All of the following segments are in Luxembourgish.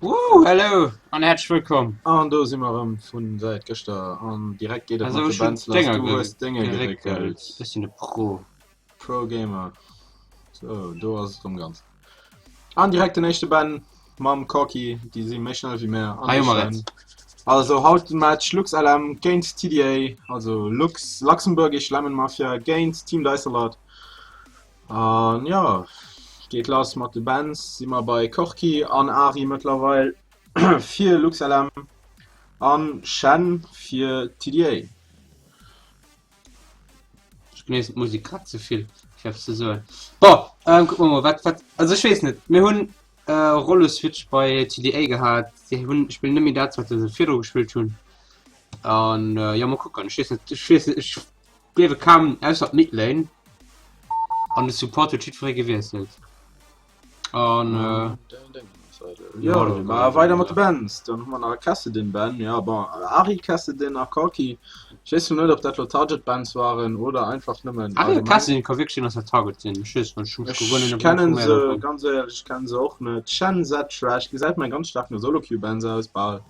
Woo, hello an häerzlech wëllkomm. An do si mer erëm vun säit gëschter an direkt geet et Also mat de ech hunn Bands lass. Dénger Du ge hues Dénge geréckelt. geréckelt. Ech sinn e Pro. Pro Gamer. So, do ass et erëm ganz. An direkt den éischte Ban mam Corki, déi si méi schnell wéi mär. An Hei de hu mer Shen. et. Also haut de Match Lux LM géint TDA, also Lux Luxembourgish Lemon Mafia géint Team Deiserlert. An jo, geet lass mat de Bands. Si mer bei Corki an Ahri mëttlerweil fir LuxLM an Shen fir TDA. Ech genéissen d'Musek grad ze vill fir eppes ze soen. Bon, ähm, kucke mer mol wat wat also ech weess net, mir hunn äh, Rolleswitch bei TDA gehat, si hunn spillen net méi dat wat se virdru gespillt hunn. An äh, jo mol kucken, ech weess net, ech weess net, ech Gleewe kaum ausser d'Midlane an de Support huet jiddweree gewiesselt an Jo ma weider mat de Bans, dann hu mer nach e Kassadin Ban, jo bon Ahri Kassadin a Corki. Ech weess lo net op dat lo Target Bans waren oder einfach nëmmen Ahri a allgemeng. Kassadin ka wierklech sinn dass dat Target sinn, ech weess net, ech hu mech guer Ech net kennen informéiert se davon. ganz éierlech, ech kennen se och net. Shen Zed Thresh gesäit mer ganz staark no Solo Queue Bans aus bal.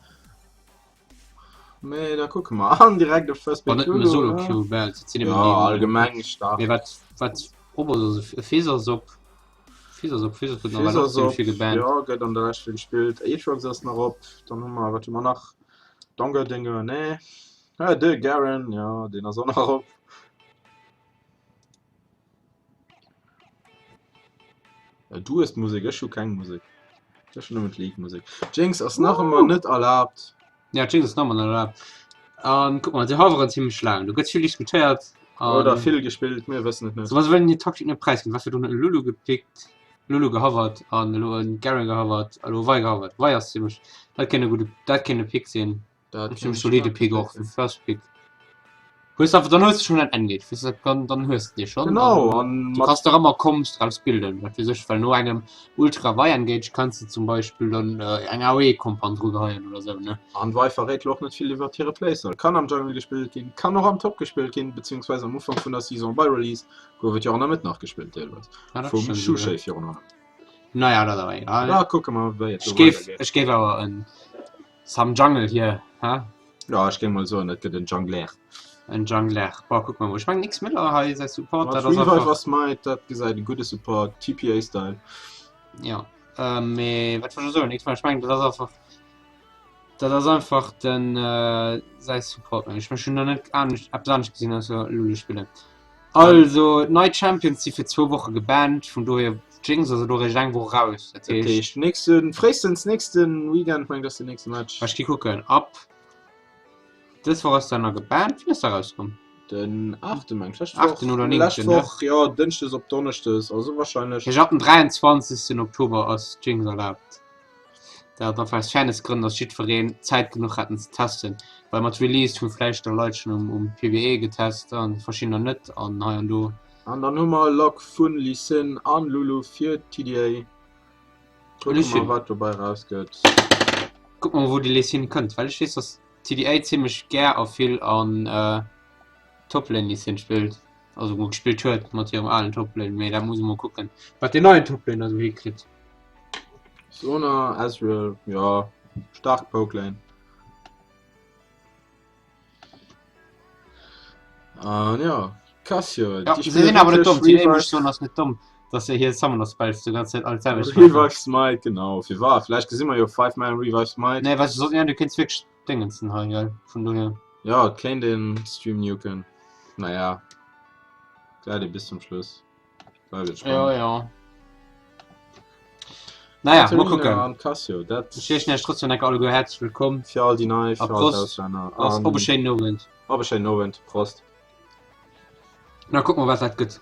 Mee da kucke mer an direkt op First War Pick net nëmme Lulu, Solo ne? Queue, well se sinn Ja, eben déi allgemeng stark. Mee wat wat op ass ass e Fesersopp. Fesersopp, Fesersopp gëtt nawell och zimmlech Fesersopp, vill gebannt. ja, gëtt an der Lescht vill gespillt. Aatrox ass nach op. Dann hu mer, wat hu mer nach? Dongerdinger, nee. Ah, de Garen, ja, deen ass och nach op. Du hues d'Musek, ech hu keng Musek. Ech hunn nëmmen d'League-Musek. Jinx ass nach ëmmer net erlaabt. Ja, Jinx ass nach ëmmer net erlaabt. An kuck mal, se hoveren zimmlech laang. Do gëtt vill diskutéiert. An Oder vill gespillt, mir wëssen et net. So, se wëllen hir Taktik net präisginn. Wat fir do huet Lulu gepickt, Lulu gehovert an elo en Garen gehovert, elo Vi gehovert. Vi ass zimmlech, dat kéint e gudde, dat kéint e Pick sinn. Dat Ziemlich solide Pick och fir First Pick. Hues einfach dann hues du schon en Endgame weißt du, dann, dann hues du dir schon Genau an an du mat kannst doch immer Comps draus bilden wat fir sech well no engem Ultra Vi Engage kannst du zum Beispiel dann äh, eng AOE Comp an dru geheien oder sou ne. An Vi verréit lo och net vill iwwert hire Playstyle. Kann am Jungle gespillt ginn, kann och am Top gespillt ginn, beziehungsweise am Ufank vun der Saison bei Release gouf et jo och an der Mëtt nach gespillt deelweis. Ja, dat Vum stimmt, ja. Shushei virun allem. Naja, dat awer egal. Da kucke mer wéi et Ech do géif weidergeet. ech géif awer en Sam Jungle hier, hä? Ja, ech géing mol soen, et gëtt en Jungler. En Jungler. Boah, kuck mol mol. Ech mengen X-Miller hei säi Support, Mat dat ass Revive einfach. a Smite, dat gesäit e gudde Support, TPA-Style. Ja, äh, mee wat wollt ech soen? X-Miller, ech mengen, dat ass einfach. Dat ass einfach den äh, säi Support, meng ech. Ech hunn nach net anescht, eppes anescht gesinn, ausser Lulu spillen. Also, nei Champions si fir zwou Woche gebannt, vun dohier Jinx ass elo réischt eng Woch raus. Dat Dat heescht, heescht, nächsten, fréistens nächsten Weekend, mengt ass den nächste Match. ech gi kucken, ab dës Woch ass der nach gebannt. Wéini ass der rauskomm? Den 8. mengt lescht Woch. 8. oder 9. Lescht ne? Woch, ja, Dënschdes op Donneschdes, also wahrscheinlech. Heescht, ab dem 23. Oktober ass Jinx erlaabt. Dat einfach aus Fairnessgrënn, dass jiddwereen Zäit genuch hätt en ze testen, well mat Release hu vläicht da Leit schonn um, um PBE getest an verschiddener net an hei an do. An dann hu mer Lock vun Lee Sin an Lulu fir TDA. Kucke Lee Sin. mer wat dobäi rausgëtt. Kuck mol wou de Lee Sin kënnt, well ech weess dass TDA zimmlech gär a vill an äh, Toplane Lee Sin spillt, also mol gespillt huet mat hirem alen Toplane, mee dat muss e mol kucken wat deen neien Toplaner esou hikritt. Sona, Ezreal, jo, staark Pokelane. An jo, Cassio, Ja, déi se spille sinn awer net wierklech domm. TDA Revive, muss ech soen, ass net domm, dass se hir Summoner Spells déi ganz Zäit all d'selwecht maachen. Revive Smite, genau. Fir war, vläicht gesi mer jo Five Man Revive Smite. Nee, well se soten, ja, du kéints wierklech Dingensen hei, gell, vun dohier. Jo, et kéint een Stream nuken. Naja, bleift ee bis zum Schluss. Bleift et Ja, spannend. ja. Naja, mal Katharina kucken. an Cassio, dat Ech heeschen iech trotzdem enker alleguer häerzlech wëllkomm. fir all déi nei, A fir all Prost. d'Auslänner. Ass op e An schéinen Owend. op e schéinen Owend. Prost. Na, kuck mol, wat dat gëtt.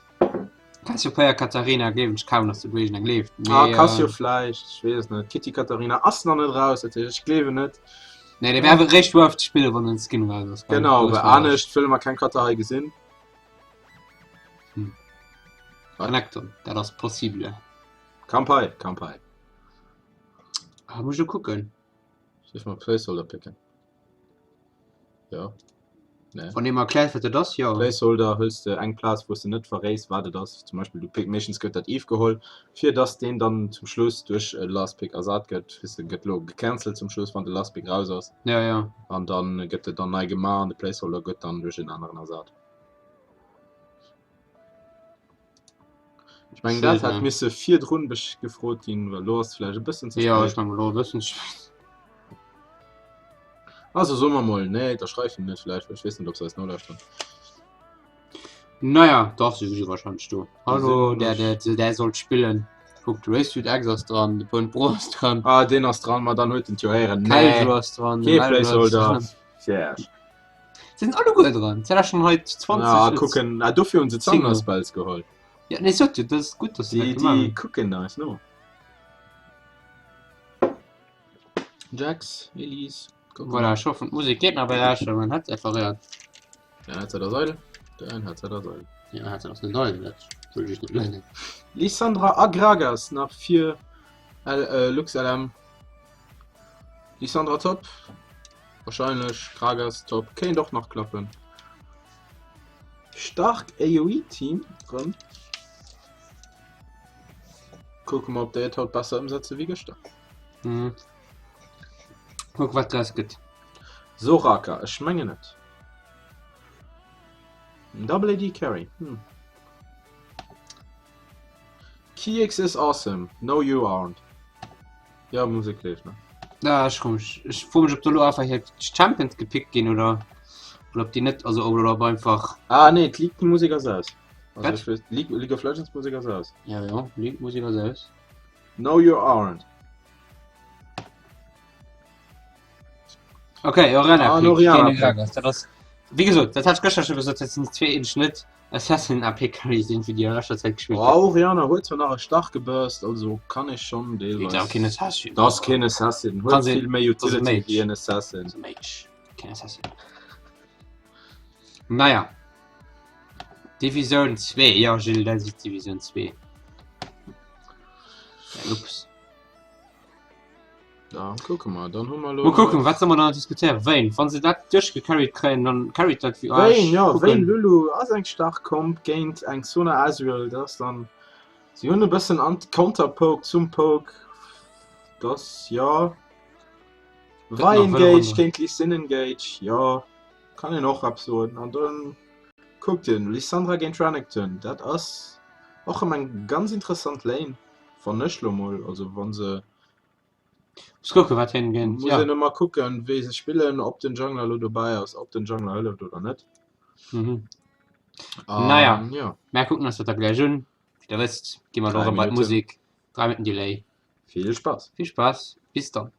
Cassiopeia Katharina gleewen ech kaum, dass do iergend eng leeft. Ah, Mee, Cassio äh, vläicht, ech weess et net. Kitty Katharina ass nach net raus, dat heescht, ech gleewen net. nee, dee wär awer réischt worth ze spillen, wann den Skin raus ass. gell? Genau, Do well ass mal anescht wëlle mer keng Katta hei gesinn. Hm. Renekton, dat ass possible. Kampai, Kampai. Ah, muss ich kucken. Soll ich mal Placeholder picken? Ja. Nee. Wann ee mer erkläert, wat dat ass, jo. Placeholder hëls de eng Plaz, wou s de net verréis, wat et ass. Zum Beispill du pick, meeschtens gëtt dat Eve geholl, fir dass deen dann zum Schluss duerch e Last Pick ersat gëtt. Weess de, gëtt lo gecancelt zum Schluss, wann de Last Pick raus ass. Ja, ja. An dann gëtt et dann nei gemaach an de Placeholder gëtt dann duerch en aneren ersat. Ech mengen dat hätt misse virdrun gefrot ginn, well lo ass vläicht e bëssen ze spéit. Jo, ech mengen lo e bëssen ze spéit. Also soe mer mol nee, da schreift en net vläicht, well ech weess net, ob se eis nolauschteren. Naja, dach, se si wahrscheinlech do. Hallo, der, der, der sollt spillen. Kuck, de Race Suit X ass dran, de Point Pro ass dran. Ah, deen ass dran, ma dann huet en d'jo héieren. Nee, Keljo ass dran, de kee Meljo ass Placeholder. dran. Serge. Se sinn alleguer dran. Se hat schon hei 20. Ja, kucken. Ah, dofir hunn se Single. Summoner Spells geholl. Ja, nee, sot jo, dat ass gutt, dass se Déi, dat gemaach déi hunn. kucken eis no. Jax, Elise, kucken. Voilà, ech hoffen, d'Musek geet nach bei Iech, well mein Headset verréiert. Däin Headset ass eidel. Däin Headset ass eidel. Ja, mein Headset ass net eidel, dat wëll ech net mengen. Lissandra a Gragas nach fir L, äh, Lux LM. Lissandra top. Wahrscheinlech Gragas top. Kéint och nach klappen. Stark AoE Team rëm. Kucke mer ob déi et haut besser ëmsetze wéi gëschter. Mhm. Kuck wat draus gëtt. Soraka, ech mengen net. Double AD Carry. Hm. Keyx is awesome. No you aren't. Ja, Musek leeft nach. Ja, ech komm, ech, ech froe mech, ob do lo einfach hier Champions gepickt ginn oder, oder ob déi net, also oder ob einfach. Ah nee, d'League Musek ass aus. Also, Wat? ech weess, League, League of Legends Musek ass aus. Ja, ja, League Musek ass aus. No you aren't. Okay, Orianna Ah, Pick, Orianna géint Pick. Gragas. Dat ass, wéi gesot, dat hat ech gëschter scho gesot, dat sinn zwee ähnlech net Assassin AP Carries sinn, wéi déi a leschter Zäit gespillt Oh, ginn. Orianna huet zwar nach e starke Burst, also kann ech schonn Deet awer keen deelweis. Assassin. Dat ass keen Assassin, huet Kann sinn, vill méi dat ass e Utility Mage. wéi en Assassin. Dat ass e Mage, keen Assassin. Naja. Divisioun 2, jo Gilles, dat ass Divisioun 2. Ja, ups. Da kucke mer, dann hu mer lo. Mol kucken, wat soll mer dann diskutéieren? Wéin, wann se dat duerchgecarried kréien, dann carried dat wéi Wéin, jo, Kucken. Wéin Lulu ass eng stark Comp géint eng Sona Ezreal, dat ass dann, si hunn e bëssen an Counterpoke zum Poke, dass, jo. Gëtt Vi nach wëlle Engage Ronne. géint Lee Sin Engage, jo, kann een och eppes soen. An dann kuckt een, Lissandra géint Renekton, dat ass och erëm eng ganz interessant Lane, fannen ech lo mol, also wa se Muss kucken wat hien géint Muss ja. een ëmmer kucken wéi se spillen, ob den Jungler elo dobäi ass, ob den Jungler hëlleft oder net. Mhm. An Naja, ja. mär kucken eis dat da gläich un. Wéi der wësst, gi mer elo 3 erëm bei Minutten. d'Musek. 3 Minutten Delay. Vill Spaass. Vill Spaass, bis dann.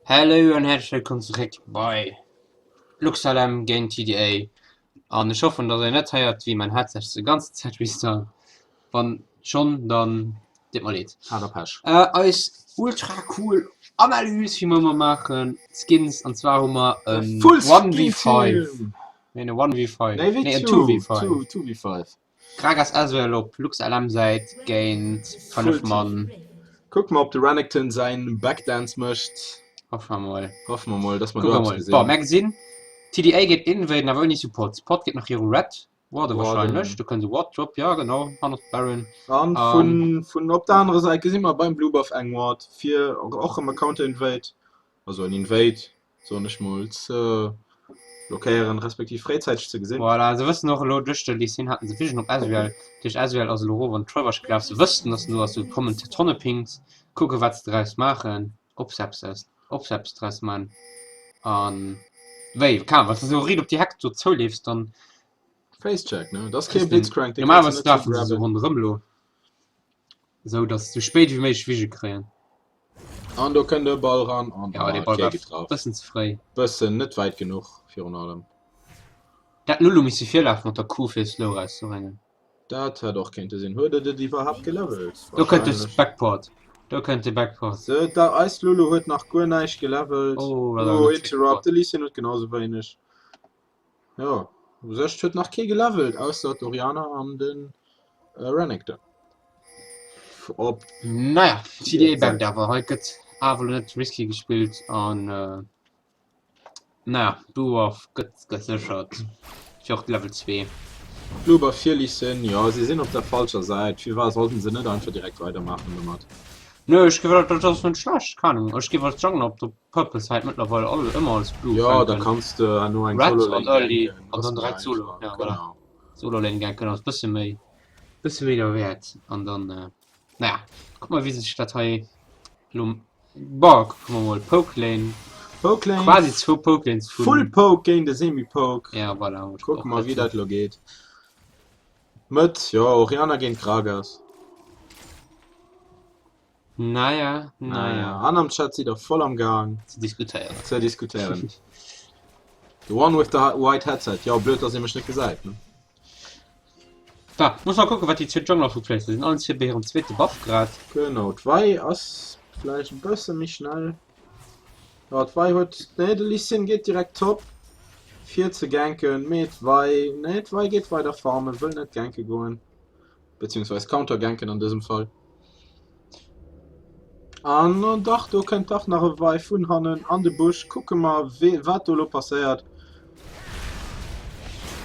Hello an häerzlech wëllkomm zeréck bei LuxLM géint TDA. An ech hoffen, dass dir net héiert, wéi mein Headset déi ganze Zäit restart. Wann schonn, dann deet mer leed. Hat der Pech. Äh, eis ultra cool Analys, wéi mer ëmmer maachen, Skins, an zwar hu mer en Full 1v5. Skin Team! Nee, en 1v5. Nee, Nee, en 2, 2v5. 2, 2v5. Gragas Ezreal op LuxLM Säit géint 5 Mann. Kucke mer op de Renekton säin Backdance mécht. Hoffe mer mol. Hoffe mer mol dass mer do Kucke eppes mol. Bon, gesinn. mer gesinn TDA geet invaden awer ouni Support. Support geet nach viru Red Warde Warden. wahrscheinlech. Do kënnt e Ward Drop, jo genau, hannert Baron. An An vun vun op der anerer Säit gesi mer beim Blue Buff eng Ward fir och erëm e Counter Invade, also en Invade soen ech mol, ze blockéieren, respektiv fréizäiteg ze gesinn. Voilà, se wëssen och elo duerch de Lee Sin haten se Vision op Ezreal, duerch Ezreal ass elo erof an d'Traverse gelaf, se wëssten dass en do ass, se kommen Tonne Pings, kucke wat se draus maachen, ob se eppes ob se eppes draus man an wéi kam, wann s de esou riit op déi Heck do zouleefs, dann Facecheck, ne? Dat ass kee Blitzcrank, dee normalerweis kanns de net lafen se esou grabben. ronderëm elo. Esou dass se sou spéit wéi méiglech Vision kréien. An do kënnt e Ball ran an Ja, dee ah, Ball kee war geet drauf. bëssen ze fréi. Bëssen net wäit genuch virun allem. Dat Lulu misst virlafe mat der Q fir Slow rauszebréngen. Dat hätt och kéinte sinn. Huet et et iwwerhaapt gelevelt? Do kënnt de Wahrscheinlech. Backport. Do kënnt de Backport. Se, da eis Lulu huet nach guer näischt gelevelt. Oh, dat awer Oh, net Interrupt, Backport. de Lee Sin huet genau sou wéineg. Jo, u sech huet nach kee gelevelt, ausser d'Orianna an de Renekton. Op Naja, TDA backt awer. Hei gëtt awer elo net risky gespillt an naja, Blue-Buff gëtt geséchert fir och de Level 2. Blue-Buff fir Lee Sin, jo si sinn op der falscher Säit. Firwat sollten se net einfach direkt weidermaachen domat? Nö, ech géif, dat ass net schlecht, keng Ahnung. Ech géif als Jungler op der Purple Side mëttlerweil all ëmmer als Blue Ja, da fänken. kanns de herno eng Red Solo an Lane Early ganken. an Ass dann méi direkt Solo. einfach, Ja, voilà. genau. Solo Lane ganken ass bësse méi bësse méi derwäert an dann äh, naja, kuck mal wéi sech dat hei lo Boah, kucke mer mol Poke Lane. Poke Lane. Quasi zwou Poke Lanes vun Full Poke géint e Semi-Poke. Ja, voilà. wollt ich Kucke och mer grad wéi soen. dat lo geet. Mëtt, jo, Orianna géint Gragas. Naja, Naja, naja. an am Chat sidd der voll am Gang Ze diskutéieren. ze diskutéieren. The one with the white headset. Jo, blöd, dass ee mech net gesäit, ne? Da, muss mal kucken, wat déi zwee Jungler vu placen. Sinn allen zwee bei hirem zweete Buff grad. Genau, d'Vi ass vläicht e bësse méi schnell. Ja, d'Vi huet, nee, de Lee Sin geet direkt top fir ze ganken, mee d'Vi, nee, d'Vi geet weider farmen, wëll net ganke goen. Beziehungsweise counterganken an dësem Fall. An oh, dach, do kënnt dach nach e Wei vun hannen an de Busch. Kucke mer, wee, wat do lo passéiert.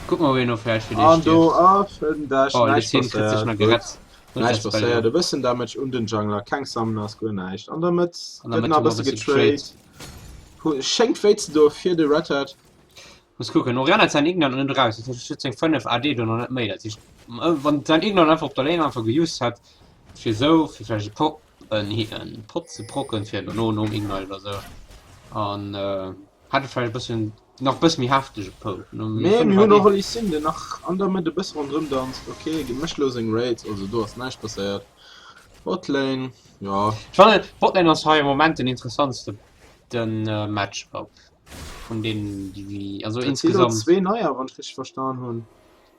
Kuck mal, ween no vläicht fir An dee do, stierft. ah, den Dash, Oh, de näischt Sin kritt sech passéiert. nach Gutt. gerett. Huet säi Näischt Spell passéiert. do. E bëssen Damage un den Jungler, keng Summoners, guer näischt. An der Mëtt An der gëtt Mëtt nach hu e mer e bësse bësse getrade. getrade. Hu, schéngt wéi ze doe fir de Red Hat. Muss kucken, Orianna huet säin Ignite nach net eraus, dat heescht, huet seng 5 AD do nach net méi. Dat heescht, wann säin Ignite einfach op der Lane einfach geused hätt, fir esou, fir vläicht e Pop, en, en Pot ze procken, fir dono nom Ignite oder esou, an hätt et vläicht e bëssen, nach e bësse méi heftege Poke. No Mee 5 mir hunn AD. och e Lee Sin, deen nach an der Mëtt e bësse ronderëm danzt. Ok, mécht elo seng Raids, also do ass näischt passéiert. Botlane, jo. Ech fannen, Botlane ass hei am Moment den interessantste den Match-up. Vun deenen déi also Et si lo insgesamt. zwee neier, wann ech richteg verstan hunn,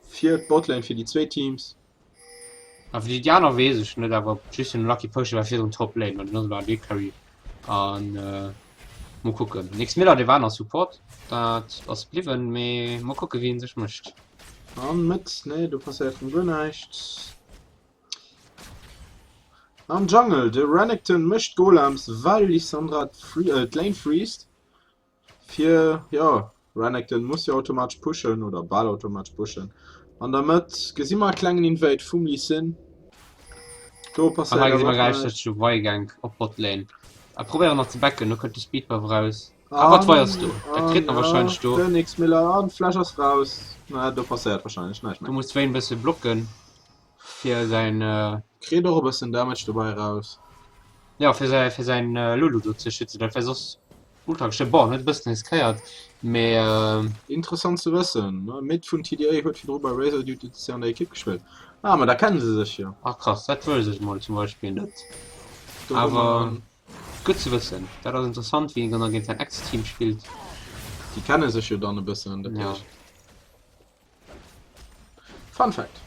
fir d'Botlane fir déi zwee Teams. A fir déi aner weess ech net, awer just den Lucky Potion war virdrun Top Lane, well den ass elo AD Carry an mol kucken. Nyx Miller dee war nach Support, dat ass bliwwen, mee mol kucke wéi en sech mécht. An Mëtt, nee do passéiert rëm guer näischt. Am Jungle, de Renekton mécht Golems, well Lissandra d'Lane freest. Fir, jo, Renekton muss jo automatesch pushen, oder bal automatesch pushen. An der Mëtt gesi mer e klengen Invade vum Lee Sin. Do An passéiert hei gesi awer mer och gläich näischt. de Weigang op Botlane. A probéieren nach ze backen, do kënnt de Speedbuff raus. Awer d'Wei ass do, dat kritt An, en warscheinlech do. den X-Miller an Flash ass raus. Na, do passéiert warscheinlech näischt Do méi. muss d'Vayne bësse blocken. Fir säin. Kritt och e bëssen Damage dobäi eraus. Jo, fir säi, fir säin Lulu do ze schützen. Dat wär soss ultra gestört. Bon, huet e bëssen riskéiert, mee. Interessant ze wëssen, Mid vun TDA huet virdru bei Razor Dude ETC an der Ekipp gespillt. Ah, ma da kenne se sech jo. Ach krass, dat wëss ech mol zum Beispill net. Do hu mer Awer. en. Gutt ze wëssen. Dat ass interessant, wéi een dann géint säin Ex-Team spillt. Déi kenne sech jo dann e bëssen, dat Ja. heescht. Fun Fact.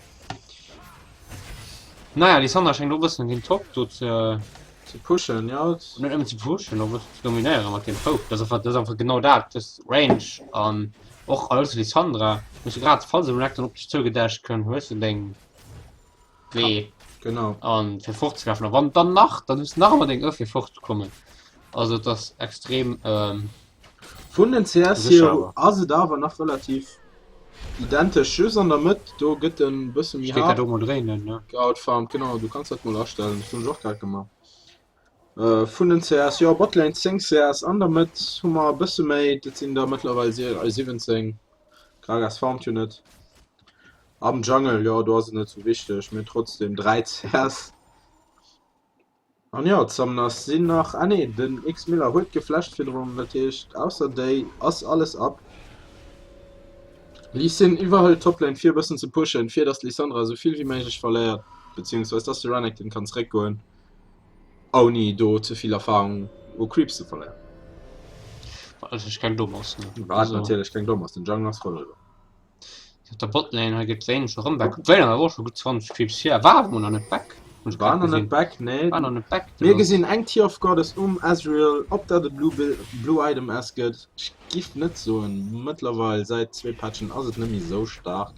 Naja, Lissandra schéngt och e bëssen den Top do ze. Ze pushen, ja. Net nëmmen ze pushen, och e bëssen ze dominéieren mat deem Poke. Dat ass einfach, dat ass einfach genau dat, dës Range an och als Lissandra hues du grad, falls e Renekton op dech zougedasht kënn, hues du deng Wee. Genau. An fir fortzelafen. A wann dann nach, dann hues du nach ëmmer deng Ë fir fortzekommen. Also et ass extrem ähm, Vun den CS sécher hier awer. ass et awer nach relativ identesch, just an der Mëtt do gëtt en bësse méi Ech géif dat haart och mol dréinen, ne? geoutfarmt. Genau, du kanns dat mol astellen, dat hunn ech och grad gemaach. Äh, vun den CS, jo Botlane 10 CS, an der Mëtt hu mer e bësse méi, dat sinn der mëttlerweil 17. Gragas farmt jo net. Am Jungle, jo do ass et net sou wichteg, mee trotzdem 3 CS. An jo, d'Summoners sinn nach, ah nee, den X-Miller huet geflasht virdrun, dat heescht ausser déi ass alles up. Lee Sin iwwerhëlt d'Toplane fir e bëssen ze pushen, fir dass d'Lissandra esou vill wéi méiglech verléiert, beziehungsweise dass de Renekton kann zeréckgoen, ouni do ze vill Erfahrung u Creeps ze verléieren. Wat natierlech keng domm ass, ne? Wat natierlech keng domm ass, den Jungle ass voll eriwwer. Op der Botlane hei geet d'Vayne scho rëm back. D'Vayne awer och scho gutt 20 Creeps hier. War awer mol nach net back. Hunn ech War grad nach net gesinn. back, nee. War nach net back. Mir gesinn eng Tear of Goddess um Ezreal. Ob dat e Blue Bill, Blue Item ass gëtt, ech giff net soen. Mëttlerweil säit zwee Patchen ass et net méi sou staark.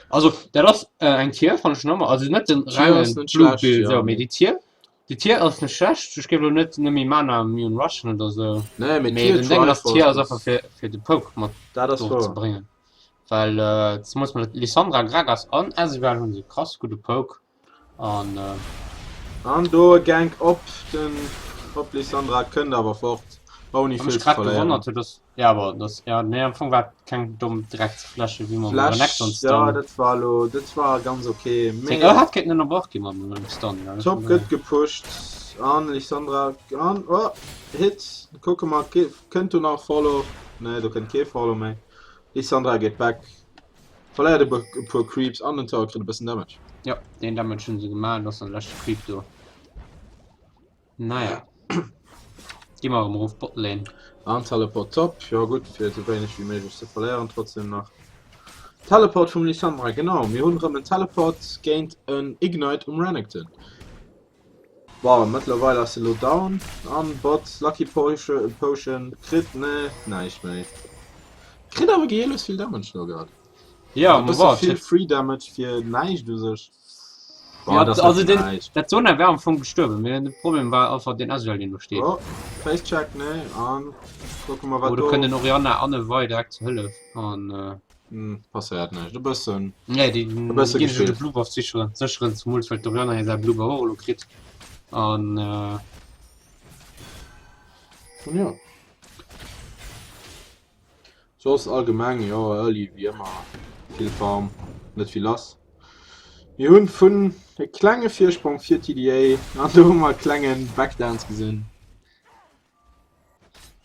Also dat ass äh, eng Tier fand ech schon ëmmer. Also net den Tier reinen ass net Blue schlecht, Bill, ja, sou, mee mee déi Tier, déi Tier ass net schlecht. Ech géif lo net nëmme Mana Mune rushen oder sou. Nee, mee Mee Tier den Déngen ass Tier ass Triforce einfach fir fir de Poke mat dat ass do ze wouer. bréngen. Well äh, zemools mat Lissandra, Gragas an Ezreal hunn se krass gudde Poke an äh, An do e Gank op den op Lissandra kënnt awer fort ouni Hab vill mech ze grad verléieren. gewonnert, huet dass ja aber das ja nee am Fong war keng domm Drecksfläche wéi mam Flash, Renekton ja Stun. dat war lo dat war ganz okay, Seng mee Ë hat kéinten ënnerbrach gi mam Stun, ja. Top gëtt gepusht an Lissandra an oh Hit kucke mer kënnt do nach Follow? Nee do kënnt kee Follow méi. Lissandra geet back, verléiert e e puer Creeps an den Tower kritt e bëssen Damage. Ja deen Damage hunn se gemaach, dat ass den leschte Creep do. Naja. Gi mer erëm erof Botlane. An Teleport top, jo gutt fir esou wéineg wéi méiglech ze verléieren trotzdem nach. Teleport vum Lissandra, genau, mir hunn erëm en Teleport géint en Ignite um Renekton. Bon, mëttlerweil ass e lo down an Bot Lucky Potion kritt ne näischt méi. Kritt awer gehiellos vill Damage lo grad. Ja, E ma bësse wat vill Free Damage fir näischt u sech. Ja, Boah, dat ass also net den, näischt. dat Sona war am Fong gestuerwen, mee de Problem war einfach den Ezreal deen do steet. Oh, Face Check, nee, an kucke mer Oh, wat do kënnt do. den Orianna an e Vi direkt zur Hëllef an äh, Hm, passéiert näischt, e bëssen, nee, déi, e déi bësse ginn sech de gespillt. Blue Buff sicheren, sécheren, zemools well d'Orianna hir säi Blue Buff och elo kritt an äh, An jo. Soss allgemeng jo early wéi ëmmer vill Farm, net vill lass. Mir hunn vun e klenge Virsprong fir TDA an do hu mer e klenge Backdance gesinn.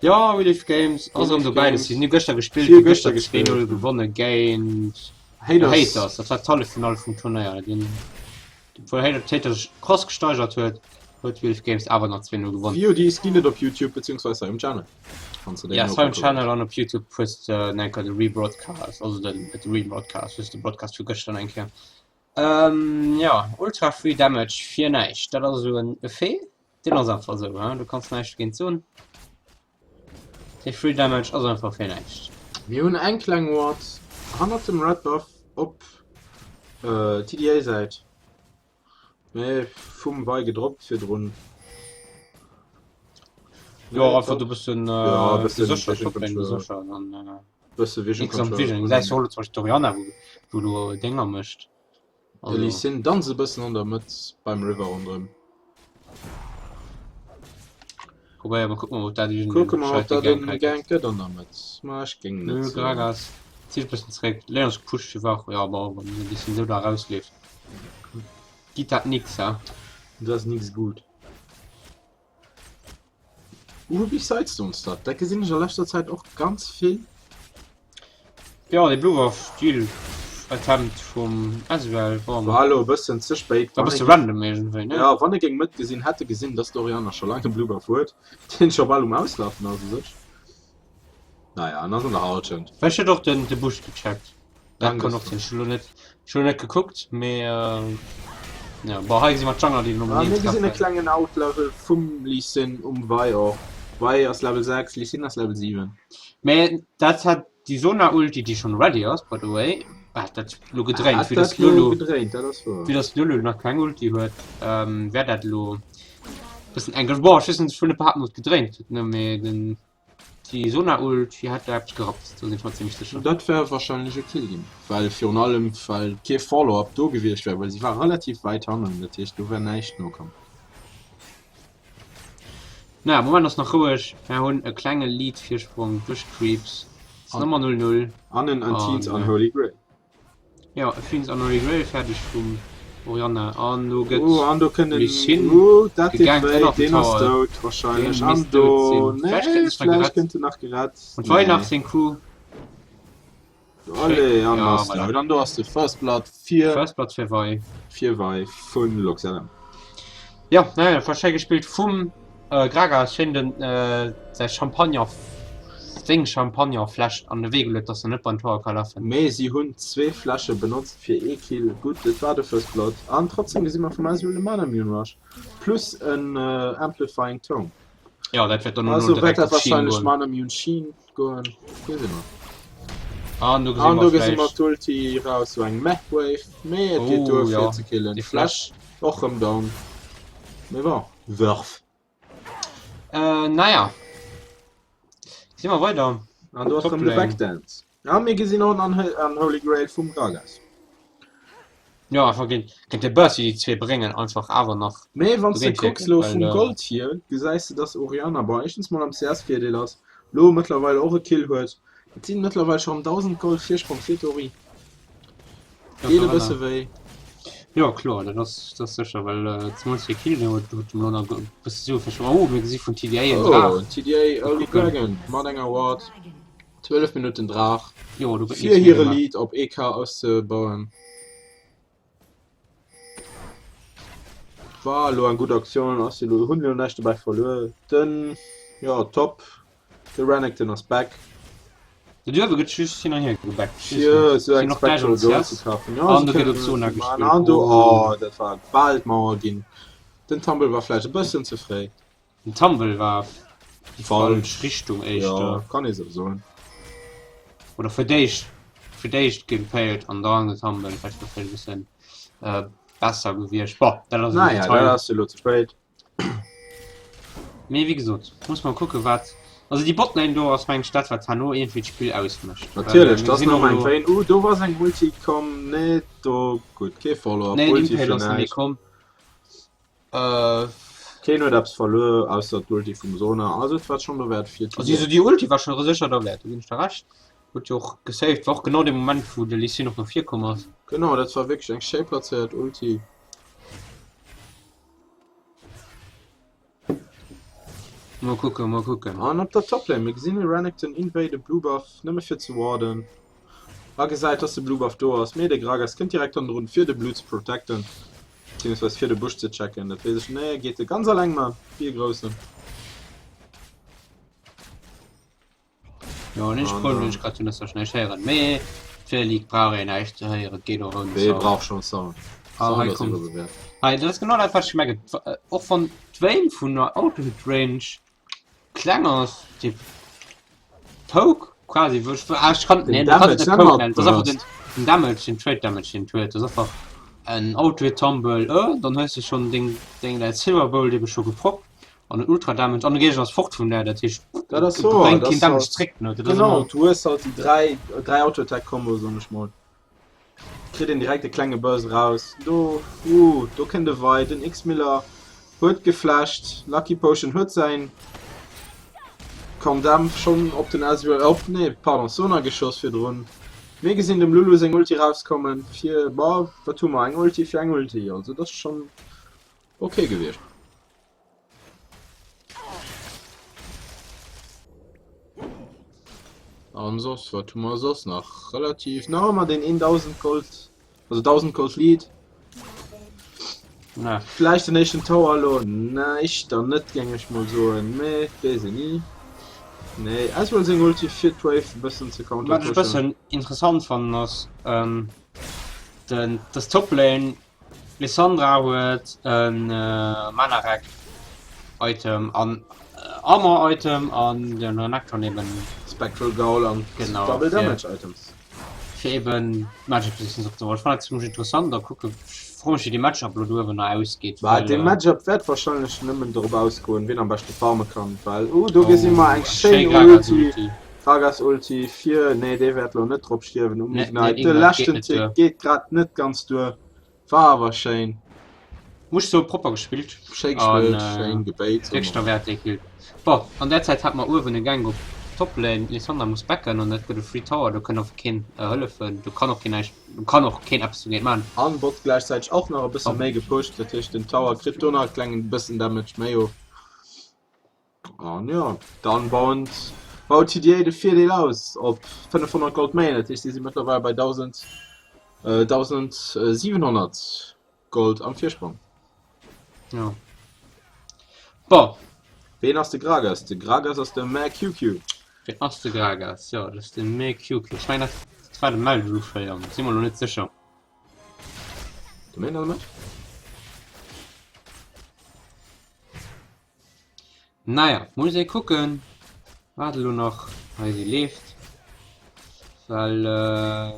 Jo, Relief Games ass erëm Relief dobäi. Games Si hunn gëschter gespillt, hu virgëschter gëschter gespillt. 2-0 gewonne géint Haters. Haters. Dat war d'Halleffinall vum Turnéier. Deen Obwuel Haters sech krass gesteigert huet, huet Relief Games awer nach 2-0 gewonnen. VODs ginn et op YouTube beziehungsweise hei um Channel. Wanns de déi Ja, hei um nokucke Channel wëlls. an op YouTube hues de eng Kéier de Rebroadcast, also den, net de Rebroadcast, hues de Broadcast vu gëschter eng Kéier. Ähm, ja, ultra free Damage fir näischt. Dat ass esou en Effet, deen ass einfach esou, hein? Du kanns näischt dogéint soen. Dee Free Damage ass einfach fir näischt. Mir hunn eng kleng Ward hannert dem Red Buff op äh, TDA-Säit. Mee vum Wei gedroppt virdrun. Jo, Nee, einfach top. du bëssen Ja, äh, bëssen geséchert, Vision Toplane Control. geséchert an äh, Bësse Vision nix am Control. Vision. Gesäis du och zum Beispill d'Orianna, wou, wou do Dénger mécht. De Lee Also, Sin danzt e bëssen an der Mëtt beim River ronderëm. probéier mal, kuck mal, ob dat iergendeen Kucke mer, ob gescheite dat Gank en hei gëtt. Gank gëtt an der Mëtt. Ma ech géing net Nö, soen. Gragas zitt e bëssen zeréck. Léon ass gepusht fir wach. Ja, bon, wann de Lee Sin esou da erausleeft, geet dat nix, ha? Dat ass nix gutt. Ruby Sidestone Stud, dat gesinn ech a leschter Zäit och ganz vill. Jo, dee Blue Buff Stil. Attempt vum Ezreal. Bon. War elo e bëssen ze spéit. War e bësse random iergendwéi, ne? Jo, wann e géing Mëtt gesinn, hätt e gesinn, dass d'Orianna scho laang e Blue Buff huet, deen scho bal um Auslafen ass u sech. Naja, en ass an der Halschent. Vläicht huet och den de Busch gecheckt. Dat kann och sinn. Ech hu lo net, ech hu lo net gekuckt, mee jo. Bon, hei gesi mer d'Jungler, déi Ah, mir gesinn e klengen Outlevel vum Lee Sin um Vi och. Vi ass Level 6, Lee Sin ass Level 7. Mee dat hat déi Sona Ulti, déi schonn ready ass, by the way, hat dat lo gedréint, vue dass d'Lulu, gedréint, dat ass wouer. Vue dass d'Lulu nach keng Ulti huet, wär dat elo bëssen enk. Bon, ech weess net, ech wëll net behaapten, datt et gedréint huet, ne, mee den. Déi Sona Ult, déi hätt da eppes gerappt, do sinn ech mer zimmlech sécher. Dat wär wahrscheinlech e Kill ginn, well virun allem well kee Follow-up do gewiescht wär, well si war relativ wäit hannen, dat heescht do wär näischt nokomm. Naja, Moment ass nach roueg, mer hunn e klenge Lead-Virsprong duerch d'Creeps, et ass ëmmer 0, 0. An en Antiens Unholy Grail. Jo, e Fiends Unholy Grail fäerdeg vum Orianna an do gëtt Oh, an do kënnt en, Lucine oh, dat deet gegankt wéi, ënnert dem deen ass Tower. dout wahrscheinlech Deen an misst dout do, sinn. nee, Vläicht kritt en sech nach vläicht gerett. kënnt en nach gerett, An d'Vi nach nee. seng Q. Schéi, Allez, an ja, ass voilà. dout an do ass de First Blood fir, First Blood fir Vi. fir Vi vun LuxLM. Jo, naja, war schéi gespillt vum Gragas. Schéin den säi Champagner, seng Champagnerfläsch an de Wee geluet, dass en net beim Tower ka lafen. Mee si hunn zwee Fläsche benotzt fir ee Kill. Gutt, et war de First Blood. An trotzdem gesi mer vum Ezreal e Manamune Rush plus en Amplifying Tome. Jo, dat wäert dann och Also no wäert direkt dat op Sheen wahrscheinlech goen. Manamune Sheen goen. Gesi mer. An do gesi An mer do gesi mer vläicht. d'Ulti raus, sou eng Meh Wave, mee et geet Oh duer fir jo, ze killen. déi Fläsch. Fläsch och rëm down. Mee bon, worth. Äh, naja. Gesi mer weider. An do ass rëm de Toplane. Backdance. A mir gesinn och en Unholy Grail vum Gragas. Jo, einfach géint, géint de Burst, déi déi zwee bréngen, einfach awer nach Mee wann s de dogéint kucks wierken, lo well vum äh, Gold hier, gesäis de dass Orianna, bon éischtens mol am CS-Virdeel ass, lo mëttlerweil och e Kill huet. Et sinn mëttlerweil scho rëm 1.000 Gold Virsprong fir d'Ori. jo, Deet e d'Orianna. bësse wéi. Jo, kloer, dat ass, dat ass sécher, well äh, zemools fir Kill, do huet huet dem lo nach e bësse Sue verschwuer. Oh, mir gesi vun TDA en Oh, Draach. en TDA Mal Early kucken. Dragon mat enger Ward. 12 Minutten Draach Jo, do gëtt fir nichts méi hire gemaach. Lead op EK auszebauen. War elo eng gutt Aktioun, ass elo hunn elo näischt dobäi verluer. Den jo top, de Renekton ass back. De Duerwe gëtt just hin an hier gebackt. Ech weess Fir net. esou Sinn eng och gläich Spectral am Gold ze CS. kafen. Jo, An se do gëtt kënnen op Sona et maachen. gespillt. An do, Oh. oh, dat war bal d'Mauer ginn. Den Tumble war vläicht e bëssen ze fréi. Den Tumble war déi falsch Falsch, Richtung jo, éischter. kann ee sou soen. Oder fir d'éischt fir d'éischt gepéilt an dann den Tumble, dat wär vläicht e bëssen besser gewiescht. Bon, dat ass en Naja, dat Detail. ass jo elo ze spéit. Mee wéi gesot, muss mer kucke wat, also déi Botlane do ass mengen ech dat wat herno iergendwéi d'Spill ausmécht. Well Natierlech, mir dat ass gesinn nach och eng elo. Vayne. Uh, do ass eng Ulti komm. Nee, do, gutt, kee Follow-up, Nee, den Ulti Impale fir ass net méi näischt. komm. Äh. Keen huet eppes verluer, ausser d'Ulti vum Sona. Also et war schonn dowäert fir Also TDA. déi Ulti war scho sécher derwäert, do ginn ech der Recht. Huet jo och gesaved, war och genau dee Moment wou de Lee Sin och no vir komm ass. Genau, dat war wierklech eng schéi plazéiert Ulti. Mol kucken, mol kucken. An op der Toplane, mir gesinn e Renekton invade Blue Buff, nëmme fir ze warden. A gesäit, dass de Blue Buff do ass, mee de Gragas kënnt direkt hannendrun fir de Blue ze protecten. Beziehungsweise fir de Busch ze checken, dat weess ech. Nee, geet e ganz alleng man, wéi e Groussen. Jo, den An Problem, den dann. ech grad hunn, ass, dass ech näischt héieren. Mee fir League brauch een näischt ze héieren, et geet och ouni Wee Sound. brauch schon Sound? Ah, Sound hei ass kommt. iwwerbewäert. Hei, dat ass genau dat, wat ech gemengt hunn. Och wann d'Vayne vun der Auto-Hit-Range kleng ass, déi Poke quasi, wou ech, ah, ech kann, Den nee, du kannst Damage et net Poke ëmmer nennen, dat ass einfach den, Burst. den Damage, den Trade Damage, den et huet, dat ass einfach en Auto-Hit-Tumble, äh, dann hues de schonn deng, deng, däi Silver Bolt ebe scho geprockt an den Ultra Damage an de Géigner ass fort vun där, dat heescht, Dat et ass wouer, bréngt dat keen ass Damage halt, zréck, ne, dat ass genau, ëmmer. du hues halt déi 3, 3 Auto-Attack-Kombo, soen ech mol. Kritt een direkt e klenge Buzz raus. Do, uh, do kënnt e Wei. Den X-Miller huet geflasht. Lucky Potion huet säin Condemn schonn op den Ezreal, op, nee, pardon, Sona geschoss virdrun. Mir gesinn dem Lulu seng Ulti rauskommen fir, bah, wat hu mer, eng Ulti fir eng Ulti. Also dat ass schonn okay gewiescht. An soss, wat hu mer soss nach? Relativ nach ëmmer den 1000 Gold, also 1000 Gold Lead. Na. Vläicht den éischten Tower elo? Näischt dann net, géing ech mol soen, mee weess een ni. Nee, Ezreal seng Ulti fir d'Wave e bëssen ze Wat ech e counterpushen. bëssen interessant fannen ass, ähm, den, dass Toplane Lissandra huet en Mana Rack Item an Armor Item an den Renekton eben Spectral Gaul an genau Double fir, Damage Items. fir eben Magic Resistance opzebauen. Ech fannen dat zimmlech interessant a kucke froe mech wéi dee Matchup elo do uewen nach ausgeet, Bah, well dee Matchup wäert wahrscheinlech nëmmen dorop ausgoen, wien am beschte farme kann, well uh do gesi mer oh eng eng schéi schéin Gragas Ulti, Ulti. Gragas Ulti fir, nee dee wäert elo net drop stierwen um Nee, nee, Ignite, de Ignite geet leschten net Tick duer. geet grad net ganz duer. War awer schéin. Muss soen, propper gespillt Schéi an gespillt, schéin gebait, soe wierklech mer. derwäert dee Kill. Bon, an där Zäit hat mer uewen e Gank op Toplane, Lissandra muss backen an dat gëtt e Free Tower, do kënnt och keen hëllefen, do kann och keen näischt, do kann och keen eppes dogéint man. An Bot gläichzäiteg och nach e bësse méi gepusht, dat heescht den Tower kritt do nach e klengen bëssen Damage méi of. An jo, dann bauen baut TDA de Virdeel aus op 500 Gold méi, dat heescht si si mëttlerweil bei 1000, 1700 Gold am Virsprong. Ja. Bon. Ween ass de Gragas? De Gragas ass de MaQQ. Ween ass de Gragas? Jo, dat ass de MaQQ. Ech mengen dat war de Melruféier, si mer lo net sécher. De Main Element? Naja, muss ee kucken, wat elo nach hei esou leeft. Well äh,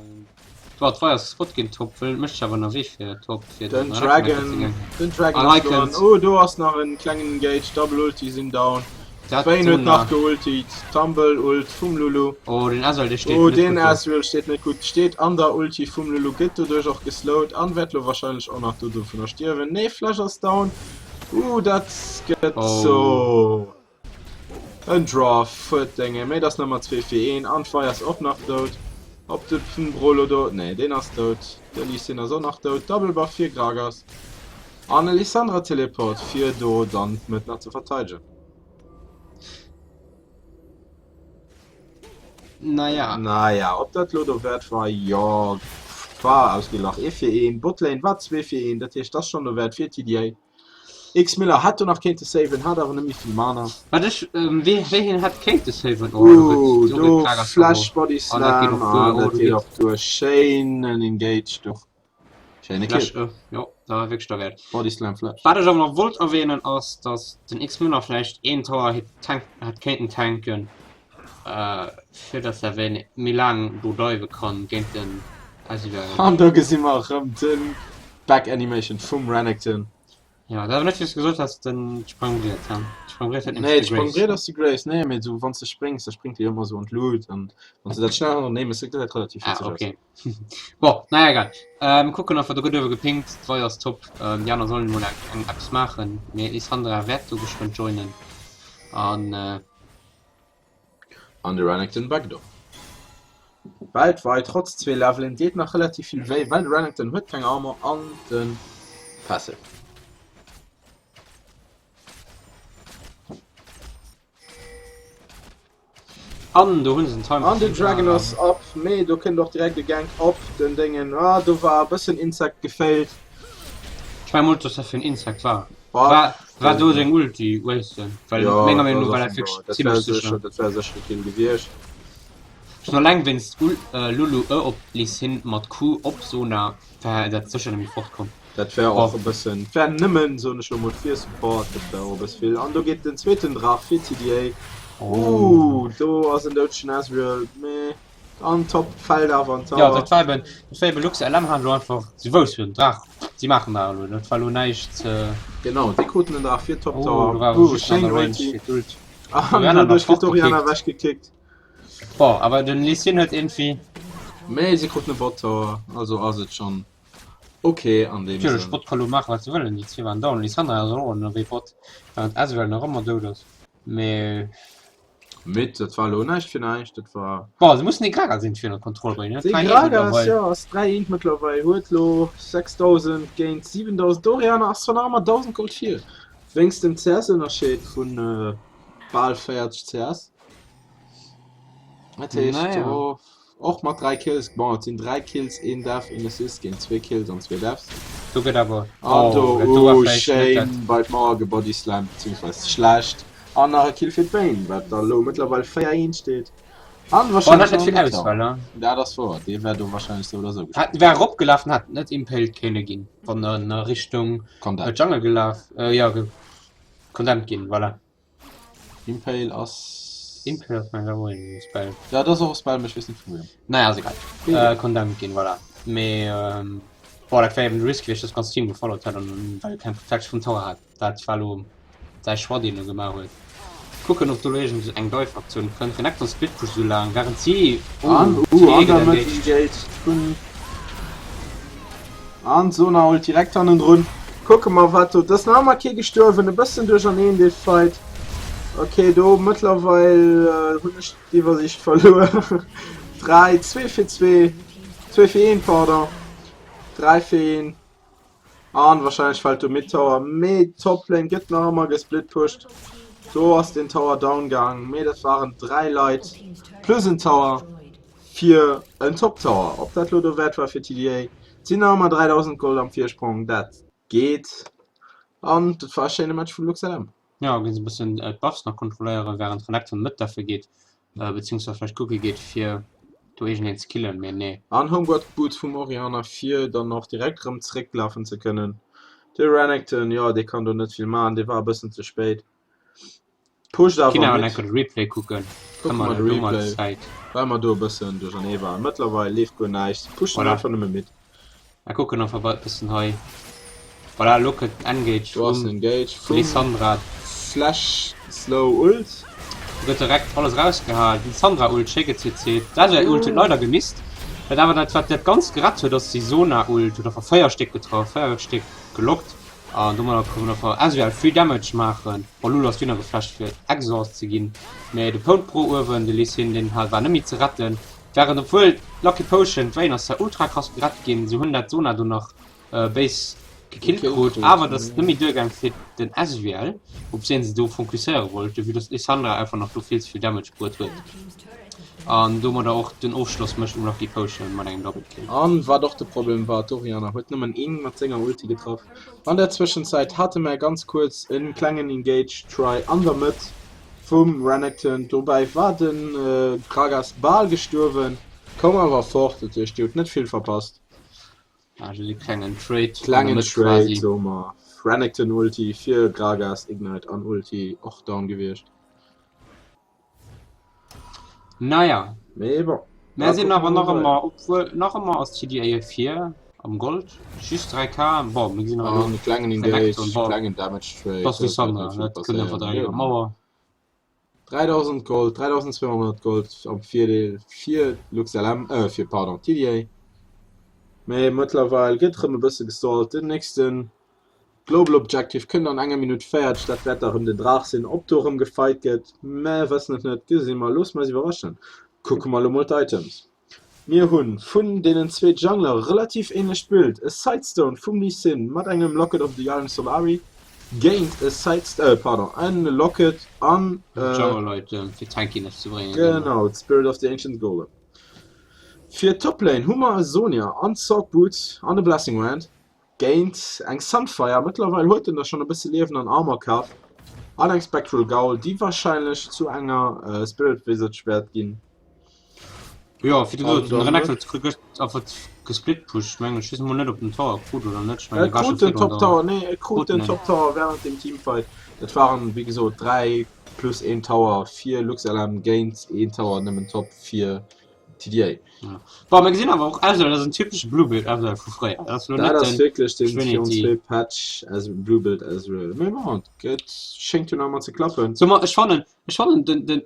oh, d'Wei ass gespot ginn top, wëll mécht sech awer ënnerwee fir top fir Den den Renekton ze Dragon, ganken. den Dragon An hei ass lo an. kënnt Oh, do ass nach en klengen Engage, Double Ulti sinn down. dat D'Vayne do huet nach nach. geultied, Tumble Ult vum Lulu. Oh, den Ezreal dee steet Oh, net den gutt do. Ezreal steet net gutt, steet an der Ulti vum Lulu, gëtt doduerch och geslowt an wäert lo wahrscheinlech och nach do dovunner stierwen. Nee, Flash ass down. Uh, dat gëtt Oh. so en Draw fuert Dénge, méi ass nëmmer 2 fir 1 an d'Vei ass och nach dout. Op de Brolo do, nee deen ass dout, de Lee Sin ass och nach dout, Double Buff fir Gragas an e Lissandra Teleport fir do dann d'Mëtt nach ze verteidegen. Naja. Naja, ob dat lo dowäert war, jo, war ausgelach. Ee fir een, Botlane war zwee fir een, dat heescht, dat ass schonn dowäert fir TDA. X-Miller hätt do nach kéinte saven, hat awer net méi vill Mana. Wat ech, wéi, wéi hien hätt kéinte saven, oh, do gëtt, Uh, do gëtt do Gragas Flash verworf. Body An dat geet Slam, och duer, an oh, dat do geet geet. och duer. Schéinen Engage do. Schéine Kill. Flash, äh, jo, dat war wierklech derwäert. Body Slam Flash. Wat ech awer nach wollt erwähnen ass, dass den X-Miller vläicht een Tower hätt tank, hätt kéinten tanken, äh, fir dass er wéi méi laang do dive kann géint den Azir. An do gesi mer erëm den Back Animation vum Renekton. Ja, dat awer net wéi s de gesot has, den Sprangbriet, he? D'Sprangbriet huet Nee, nämlech de Grace. d'Sprangbriet ass de Grace, nee, mee sou wann s de spréngs, da spréngt e jo ëmmer sou an d'Lut an wann s de dat schnell hannertenee méchs, da gesäit dat relativ Ah, witzeg aus. okay. Bon, naja, egal. Ähm, kucken nach, wat do gëtt uewe gepingt. D'Vei ass top. Ähm, déi aner sollen emol eng, eng eppes maachen. Mee d'Lissandra wäert do geschwënn joinen. An, äh. An de Renekton Backdoor. Weltweit, trotz zwee Levelen, deet nach relativ vill wéi, well de Renekton huet keng Armor an de Passive. An do hunn se den Timer An den vum Dragon Dragan. ass up, mee do kënnt och direkt e Gank op den Déngen. Ah, do war e bëssen Insect gefailt. Ech mengen mol, dass dat fir en Insect war. War, War, war do seng Ulti wasten? Well Ja, menger Meenung dat no war ass dat wierklech dat wär zimmlech sécher, sécher. dat wär sécher e Kill gewiescht. Schon alleng wéinst Ul äh, Lulu E op Lee Sin mat Q op Sona wär dat sécher net méi fortkomm. Dat wär och Bon. e bëssen, wär nëmmen, soen ech lo mol, fir Support, dat wär och e bëss vill. An do geet den zweeten Draach fir TDA. Oh. Uh, do ass en doudegen Ezreal, mee an top fält awer an Ja, Tower. dat war eben, dat war eben Lux LM hat elo einfach, si woussten den Draach, si maachen dat elo, dat war elo näischt. Äh... Genau, déi kruten den Draach fir Top Oh, Tower. do war Uh, just an schéin der Range Ulti. fir d'Ult. An Orianna nach doduerch gëtt d'Orianna fortgekickt. ewechgekickt. Bon, awer den Lee Sin huet irgendwie. Mee si kruten e Bot Tower, also ass et schonn ok an deem Natierlech, Sënn. Bot ka lo maachen wat se wëllen, déi zwee waren down, Lissandra ass och ënnerwee Bot, während Ezreal nach ëmmer dout ass, mee. Mid, dat war elo näischt fir näischt, dat war. Bon, se mussen dee Gragas irgendwie ënner Kontroll bréngen, De Gragas, jo, ass 3 eent mëttlerweil, huet lo 6000 géint 7000, d'Orianna ass zwar nach ëmmer 1000 Gold vir, wéinst dem CS-Ënnerscheed vun bal 40 CS. Dat heescht, do och mat 3 Kills, bon et sinn 3 Kills, een Death, een Assist géint 2 Kills an 2 Deaths. Do gëtt awer, An do, oh schéin bei d'Mauer gebodyslammt, beziehungsweise schlecht. An nach e Kill fir d'Vayne, wat da lo mëttlerweil 4, 1 steet. An wahrscheinlech net vill Auswahl, ne? Dat ass wouer, dee wär do wahrscheinlech sou oder sou gestuerwen. Wär eropgelaf an hätt net impaled kéinne ginn, wann en a Richtung Jungle gelaf, jo, condemned ginn, voilà. Impale ass. Impale ass mengen awer och en Spell. Ja, dat ass och e Spell, mee ech weess net vu wiem. Naja, ass egal. Äh, condemned ginn, voilà. Mee, ähm, boah, dat wär eben de Risk gewiescht, dass d'ganz Team gefollowt hätt an well e keng Protection vum Tower hat. Dat war lo säi Choix, deen e gemaach huet. Kucken, ob do lo iergend eng Dive-Aktioun kënnt. Renekton split-pusht esou laang, wärend si. Oh, An, uh, TDA an gëtt der Mëtt engaged. engaged vun. An Sona ult direkt hannendrun. Kucke mer wat do. Dass nach ëmmer kee gestuerwen, e bëssen duercherneen dee Fight. Ok, do mëttlerweil hunn ech d'Iwwersiicht verluer. 3, 2 fir 2, 2 fir 1, pardon. 3 fir 1. An wahrscheinlech fällt do Mid Tower, mee Top Lane gëtt nach ëmmer gesplitpusht. Do ass den Tower down gaang, mee dat waren 3 Leit plus en Tower. Fir en Top Tower. Ob dat lo dowäert war fir TDA? Et sinn nach ëmmer 3000 Gold am Virsprong, dat geet. An dat war e schéine Match vu LuxLM. Jo, ginn se e bëssen d'Buffs nach kontrolléieren, wärend Renekton net derfir geet, beziehungsweise vläicht kucke geet fir do iergendeen ze killen, mee nee. An Homeguard Boots vum Orianna fir dann och direkt rëm zrécklafen ze kënnen. De Renekton, jo dee kann do net vill maachen, dee war e bëssen ze spéit. Pusht awer Kinne awer enker de Replay kucken. Kucke mer de Replay, well mer do e bëssen duerchernee waren. Mëttlerweil leeft guer näischt, se pushen Voilà. einfach nëmme mid. Mer kucken einfach e bëssen hei. Voilà, elo kënnt den Engage Do ass vum den Engage vum Lissandra. Flash Slow Ult. Do gëtt direkt alles erausgehal. D'Lissandra Ult schéi geCC't. D'Azir Ult huet leider gemisst. Wat awer dat wat dat Ganzt gerett huet ass déi Sona Ult huet einfach 4 Stéck getraff, 4 Stéck gelockt. An domadder kann man einfach Ezreal free Damage maachen. Bon, Lulu ass dunner geflasht fir Exhaust ze ginn, mee de Pound Pro uewen, de Lee Sin, deen war net méi ze retten. Während obwuel Lucky Potion, d'Vayne ass zwar ultra krass gerett ginn, se hunn dat Sona do nach béis gekillt krut, awer dat ass net méi duergaang fir den Ezreal, op deen se do fokusséiere wollten, vue dass d'Lissandra einfach nach do vill ze vill Damage bruet huet an domadder och den Ofschloss mécht um Lucky Potion mat engem Double Kill. An wat och de Problem war, d'Orianna huet nëmmen een mat senger Ulti getraff. An der Zwëschenzäit hate mär ganz kuerz en klengen Engage Try an der Mëtt vum Renekton. Dobäi war de Gragas bal gestuerwen, koum awer fort, dat heescht dir hutt net vill verpasst. Also de klengen Trade an der Klengen Mëtt Trade quasi. soe mer. Renekton Ulti fir Gragas, Ignite an Ulti och down gewiescht. Naja. Mee bon. Mär sinn awer nach ëmmer, obwuel nach ëmmer ass TDA vir am Gold, just 3K. Bon, mir gesinn awer elo klengen Engage, klengen Damage Trade. Dat ass Lissandra, dat kënnt einfach direkt iwwer d'Mauer. 3000 Gold, 3200 Gold am Virdeel fir LuxLM, äh fir pardon TDA. Mee mëttlerweil gëtt rëm e bësse gestallt. Den nächsten Global Objective kënnt an enger Minutt 40, dat wäert da rëm den Draach sinn. Ob do rëm gefight gëtt, mer wëssen et net, gesi mer, loosse mer eis iwwerraschen. Kucke mer elo mol d'Items. Mir hu vun deenen zwee Jungler relativ ähnlecht Bild, e Sightstone vum Lee Sin mat engem Locket of the Iron Solari géint e Sight, äh pardon, en Locket an äh, Jungle Item fir Tankiness ze bréngen. Genau, d'Spirit of the Ancient Golem. Fir d'Toplane hu mer e Sonya an Sorc Boots an e Blessing Wand. Géint eng Sunfire, mëttlerweil huet en der schonn e bësse Liewen an Armor kaf, an eng Spectral Gaul, déi warscheinlech zu enger Spirit Visage wäert ginn. Jo, wéi du gesot hues, den Renekton huet gëscht einfach gesplitpusht, mengen ech. Ech weess emol net, ob den Tower krut oder net. Ech mengen, E krut den Top Tower, nee, e krut den Top Tower während dem Teamfight. Dat waren, wéi gesot, 3 plus een Tower fir LuxLM géint een Tower nëmmen Top fir TDA. Ja. Bon, mir gesinn awer och Ezreal, dat ass en typesche Blue Build Ezreal vu fréier. Dat ass lo Dat net ass den wierklech den Trinity. 4-2 Patch as Blue Build Ezreal. Mee bon, et schéngt jo nach ëmmer ze klappen. So, ma ech fannen, ech fannen den, den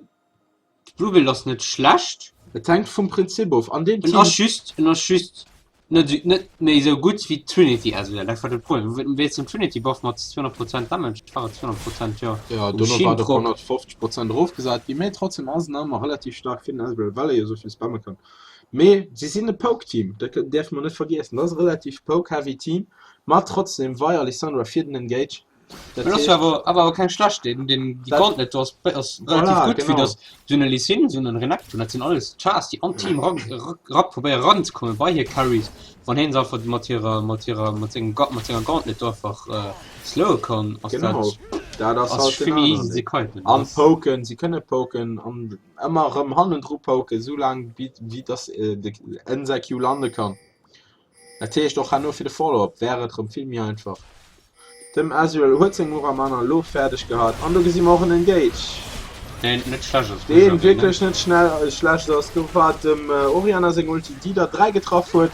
Blue Build ass net schlecht. Et hänkt vum Prinzip of. An deem En Team ass just, en ass just net, esou- net méi esou gutt wéi Trinity Ezreal. Dat war de Problem. Wéi zum Trinity Buff mat 200% Damage, war et 200%, jo. Ja, Um dono war et op Sheen 150 Prozent erofgesat ginn, mee trotzdem ass en nach ëmmer relativ staark fir den Ezreal, well e jo esou vill spamme kann. Mee si sinn e Poke-Team, dat däerfe mer net vergiessen. Dat ass e relativ poke-heavy Team, ma trotzdem Vi a Lissandra fir den Engage. Dat Ass heescht, awer awer awer keng schlecht den den déi Dat- Gauntlet do ass ass relativ Voilà, gutt fir genau. dass sou en Lee Sin sou en Renekton dat sinn alles Chars déi an Team ran ra probéiere ranzekommen bei hir Carries wann heen se einfach mat hirer mat hirer mat sengem Ga mat senger Gauntlet do einfach äh, slowe kann ass Genau, dat dat ass ass halt den vill méi aneren easy se Ding. kiten. An poken, si kënne poken an ëmmer erëm hannendru poken, sou laang wéi wéi dass äh, de en säi Q lande kann. Dat heescht och herno fir de Follow-up wär et rëm vill méi einfach. Dem Ezreal huet seng Muramana elo fäerdeg gehat an do gesi mer och en Engage, Deen net schlecht ass, muss ech deen erwähnen. wierklech net schnell schlecht ass. Do war dem Orianna seng Ulti, déi der 3 getraff huet,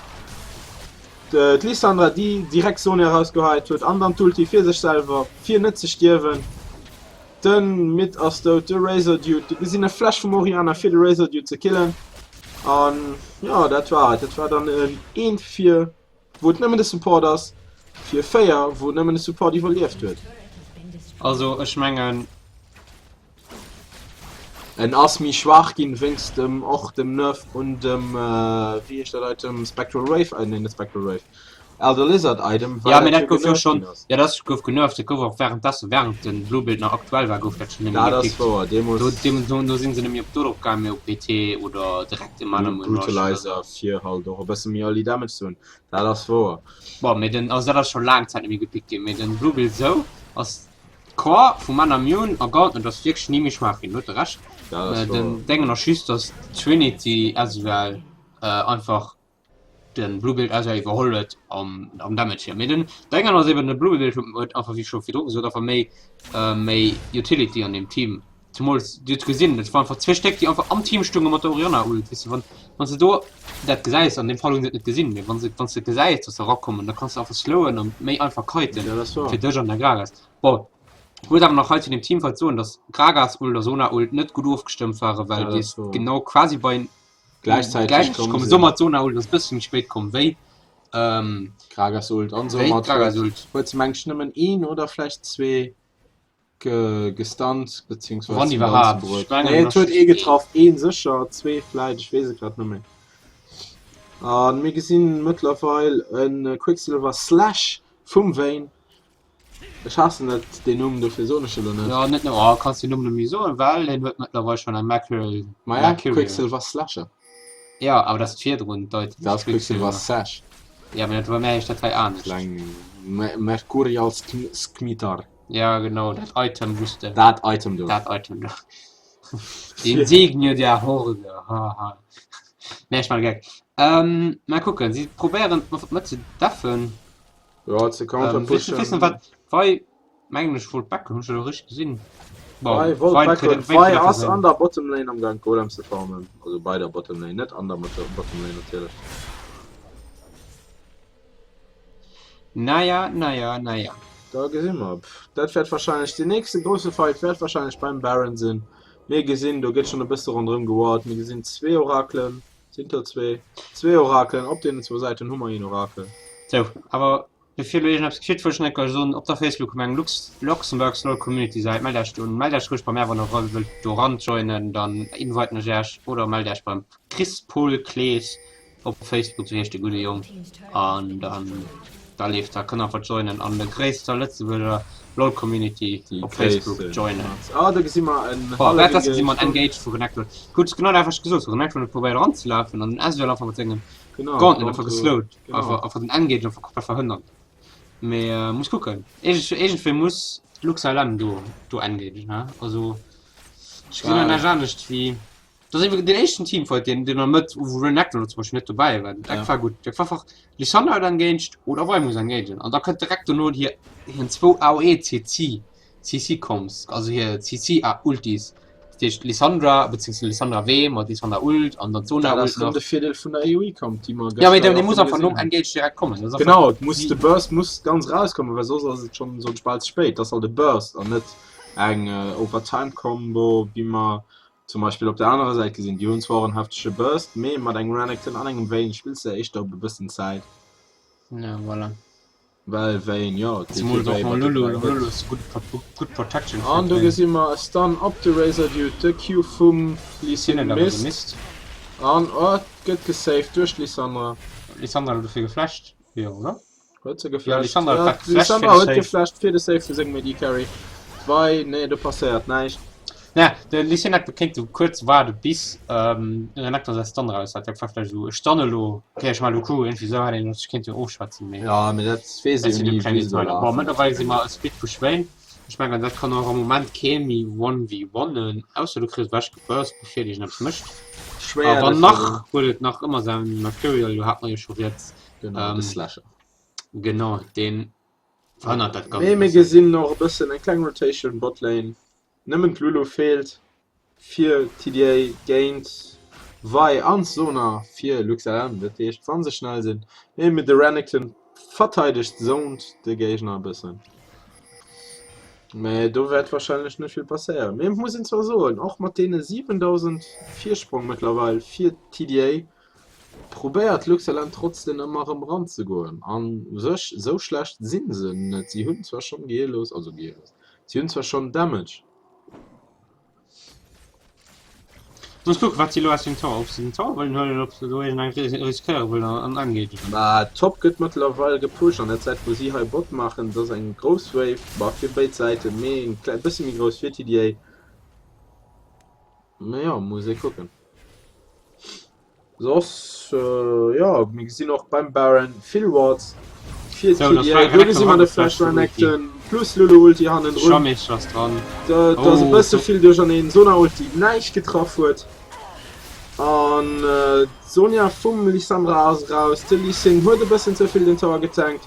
d'Lissandra, déi direkt Sonya erausgeheit huet an dann d'Ulti fir sech selwer, fir net ze stierwen. Den Mid ass dout, de Razor Dude, do gesinn e Flash vum Orianna fir de Razor Dude ze killen. An jo, dat war et. Dat war dann en 1 fir wou et nëmmen de Support ass, fir 4 wou nëmmen de Support iwwerlieft huet. Also ech mengen. En ass méi schwaach ginn wéinst dem och dem Nerf un dem wéi heescht dat Item Spectral Wraith, nee net Spectral Wraith, Elder Lizard Item, Ja, mee dat gouf jo schonn, ja dat gouf genervt, dat gouf och währenddessen, während den Blue Build nach aktuell war, gouf dat schonn nëmme Dat ass gepickt. wouer, deemools. Do, deem, do, do sinn se nëmme op do drop gaangen, mee op PT oder direkt de Manamune Rush oder Brutalizer sou. fir halt och e bësse méi Early Damage ze hunn, dat ass wouer. Bon, mee den, also dat ass scho laang Zäit net méi gepickt ginn, mee den Blue Build sou ass d'Core vu Manamune a Gauntlet ass wierklech ni méi schwaach ginn, do huet e Recht. Dat ass Den wouer. Déngen ass just, dass d'Trinity Ezreal einfach den Blue Build Azure iwwerholl huet am, am Damage hier. Mee den Dengen ass eben de Blue Build huet einfach wéi scho virdru gesot einfach méi äh, méi Utility an dem Team. Zumools Dir hutt gesinn, dat war einfach zwee Stéck, déi einfach am Team stunge mat der Orianna Ult. Weess de, wann wann s de do dat gesäis, an dem Fall hunn se et net gesinn, mee wann se wann s de gesäis, dass se erakommen, da kanns de einfach slowen an méi einfach kiten Ja, dat war. fir dech an der Gragas. Bon, ech muss awer nach hei zu dem Teamfight soen, dass Gragas Ult a Sona Ult net gutt ofgestëmmt waren, well Ja, déi dat war. genau quasi bei Gläichzäiteg Gläichzäiteg komm komm sinn. soumat Sona Ult ass bëssen méi spéit komm wéi ähm, Gragas Ult an wéi soumat d'Gragas huet Ult. huet se mengt ech nëmmen een oder vläicht zwee ge gestunt beziehungsweise Wann zum Danze iwwerhaapt. Ech bruet. mengen Nee, et ass huet just ee een. getraff, een sécher, zwee vläicht, ech weess et grad net méi. An mir gesinn mëttlerweil e Quicksilver Slash vum Vayne. Ech haassen dat deen Numm, dofir soen ech elo net. Jo, net no, oh, kanns den Numm net méi soen, well hien huet mëttlerweil schonn eng Mercurial. Maja, Mercurial. Quicksilver Slasher. Jo, awer dat ass virdrun d'Item. Dat ass Quicksilver Sash. Jo, mee dat bei mär heescht dat hei anescht. Kleng Mercurial Scimitar. Ja, genau, dat Item wou s de. Dat Item do. Dat Item do. Den Segne der Horde, haha. Nee, ech maache Geck. Ähm, mal kucken, si probéieren mat ze deffen. Ja, ze counterpushen. Ähm, wissen wat wei mengen ech wollt backen, hunn ech dat richtig gesinn? Bon, Wei wollt backen, Wei ass an der Bottom Lane am Gang Golems ze farmen. Also bei der Bottom Lane, net an der Bottom Lane natierlech. Naja, naja, naja. Da gesi mer. Dat wäert wahrscheinlech den nächste grousse Fight wäert wahrscheinlech beim Baron sinn. Mir gesinn, do gëtt schon e bësse ronderëm geward. Mir gesinn zwee Orakelen. Sinn der zwee? Zwee Orakelen, op deenen zwou Säiten hu mer een Orakel. Sou, awer bevir elo iergendeppes geschitt, wëll ech nach eng Kéier soen, op der Facebook hu mer eng Lux Luxembourg's LoL Community Säit. Mellt Iech do un, mellt Iech roueg bei mär, wann der wëllt do eran joinen, dann inviten ech Iech, oder mellt Iech beim Chris Paul Clees op Facebook, sou heescht de gudde Jong, an dann da leeft dat, kënnt einfach joinen an der gréisster Lëtzebuerger LoL Community Déi op Facebook gréisste. joinen. Ah, do gesi mer en Boah, hallef dat ass gesi mer en Engage. Engage vu Renekton. Gutt, genau dat wat ech gesot hunn. Renekton huet probéiert eranzelafen an den Ezreal einfach mat sengem Genau, Gauntlet einfach Gauntlet, geslowt. genau. Einfach, einfach den Engage einfach komplett verhënnert. Mee äh, muss kucken. Iergend, iergendwéi muss Lux LM do, do engagen, he? Also, ech gesinn Well- näischt anescht wéi. Dat ass eben den éischten Teamfight, deen, deen an der Mëtt, wou Renekton zum Beispill net dobäi war. Dat Ja. war gutt. Dat war einfach Lissandra huet engaged oder Vi muss engagen. An da kënnt direkt dono hir, hiren zwou AOE CC, CC Comps, also hir CC A Ultis. Dat heescht Lissandra, beziehungsweise Lissandra W mat Lissandra Ult an dann Sona Dat Ult ass rëm nach. de Virdeel vun der AOE Comp, déi mer Ja, mee gëschter dee och muss rëm einfach nom gesinn hunn. Engage direkt kommen. Dat ass einfach Genau, et muss si de Burst muss ganz rauskommen, well soss ass et schonn soss bal ze spéit. Dat ass halt e Burst an net eng Overtime Combo, wéi mer Zum Beispill op der anerer Säit gesinn, déi hunn zwar och en heftege Burst, mee mat engem Renekton an engem Vayne spills de éischter op e bëssen Zäit. Ja, voilà. Well Vayne, jo, et geet Zemools fir och Vayne mam mat de Lulu, 3 mam Hits. Lulu hues de gutt, gutt Protection fir An do d'Vayne. gesi mer e Stun op de Razor Dude, de Q vum Lee Sin Sin huet awer misst. gemisst. An oh, et gëtt gesaved duerch d'Lissandra. Lissandra huet dofir geflasht, jo, oder? Huet se geflasht? Ja, Lissandra huet geflasht fir de Save vu sengem AD Carry. Wei, nee, do passéiert näischt. Naja, de Lee Sin hätt kéinte kuerz waarde bis ähm, den Renekton säi Stun raus hat. Dat war vläicht esou, ech stun elo, okay, ech maachen elo Q, irgendwie esou hätt een sech kéinte ofschwätzen, mee Ja, mee dat weess dat ee sinn jo esou ni, kleng wéi se do Detailer. Bon, lafen. mëttlerweil si mer e Split push Vayne. Ech mengen, dat kann och am Moment kee méi 1v1en, ausser du kriss ewech geburst, bevir deen eppes mécht. A Schwéier, wann dat nach, wier huet et nach ëmmer säin Mercurial, do hat mer jo scho rieds. Genau, de Ähm, Slasher. genau, deen verhënnert dat Ganzt Mee e mir bëssen. gesinn och e bëssen eng kleng Rotation Botlane. Nëmmen d'Lulu feelt fir TDA géint Vi an d'Sona fir LuxLM. Dat heescht wa se schnell sinn, mee de Renekton verteidegt, zoned de Géigner e bëssen. Mee do wäert warscheinlech net vill passéieren. Mee et muss een zwar soen, och mat deene 7.000 Virsprong mëttlerweil fir TDA probéiert LuxLM trotzdem ëmmer erëm eranzegoen. An u sech esou schlecht si se net. Si hunn zwar schonn Gelos, also Gelos, Si hunn zwar schonn Damage. Muss kucken wat si elo aus dem Tower, ob se den Tower wëllen huelen oder ob se do iergendeng riskéiere wëllen an engagen. Mä Top gëtt mëttlerweil gepusht an der Zäit wou si hei Bot maachen. Et ass eng grouss Wave, bah fir béid Säiten, mee eng kleng bësse méi grouss fir TDA. Mee jo, muss ee kucken. Soss, jo, mir gesinn och beim Baron vill Wards fir So, das TDA. war Do Renekton gesi mer de Flash rageflasht fir Ulti. Renekton plus Lulu Ulti hannendrun. Shamich ass dran. Dat ass e Oh, bësse do. vill duercherneen. Sona Ulti näischt getraff huet. An d'Sonia vum Lissandra ass eraus. De Lee Sin huet e bëssen ze vill den Tower getankt.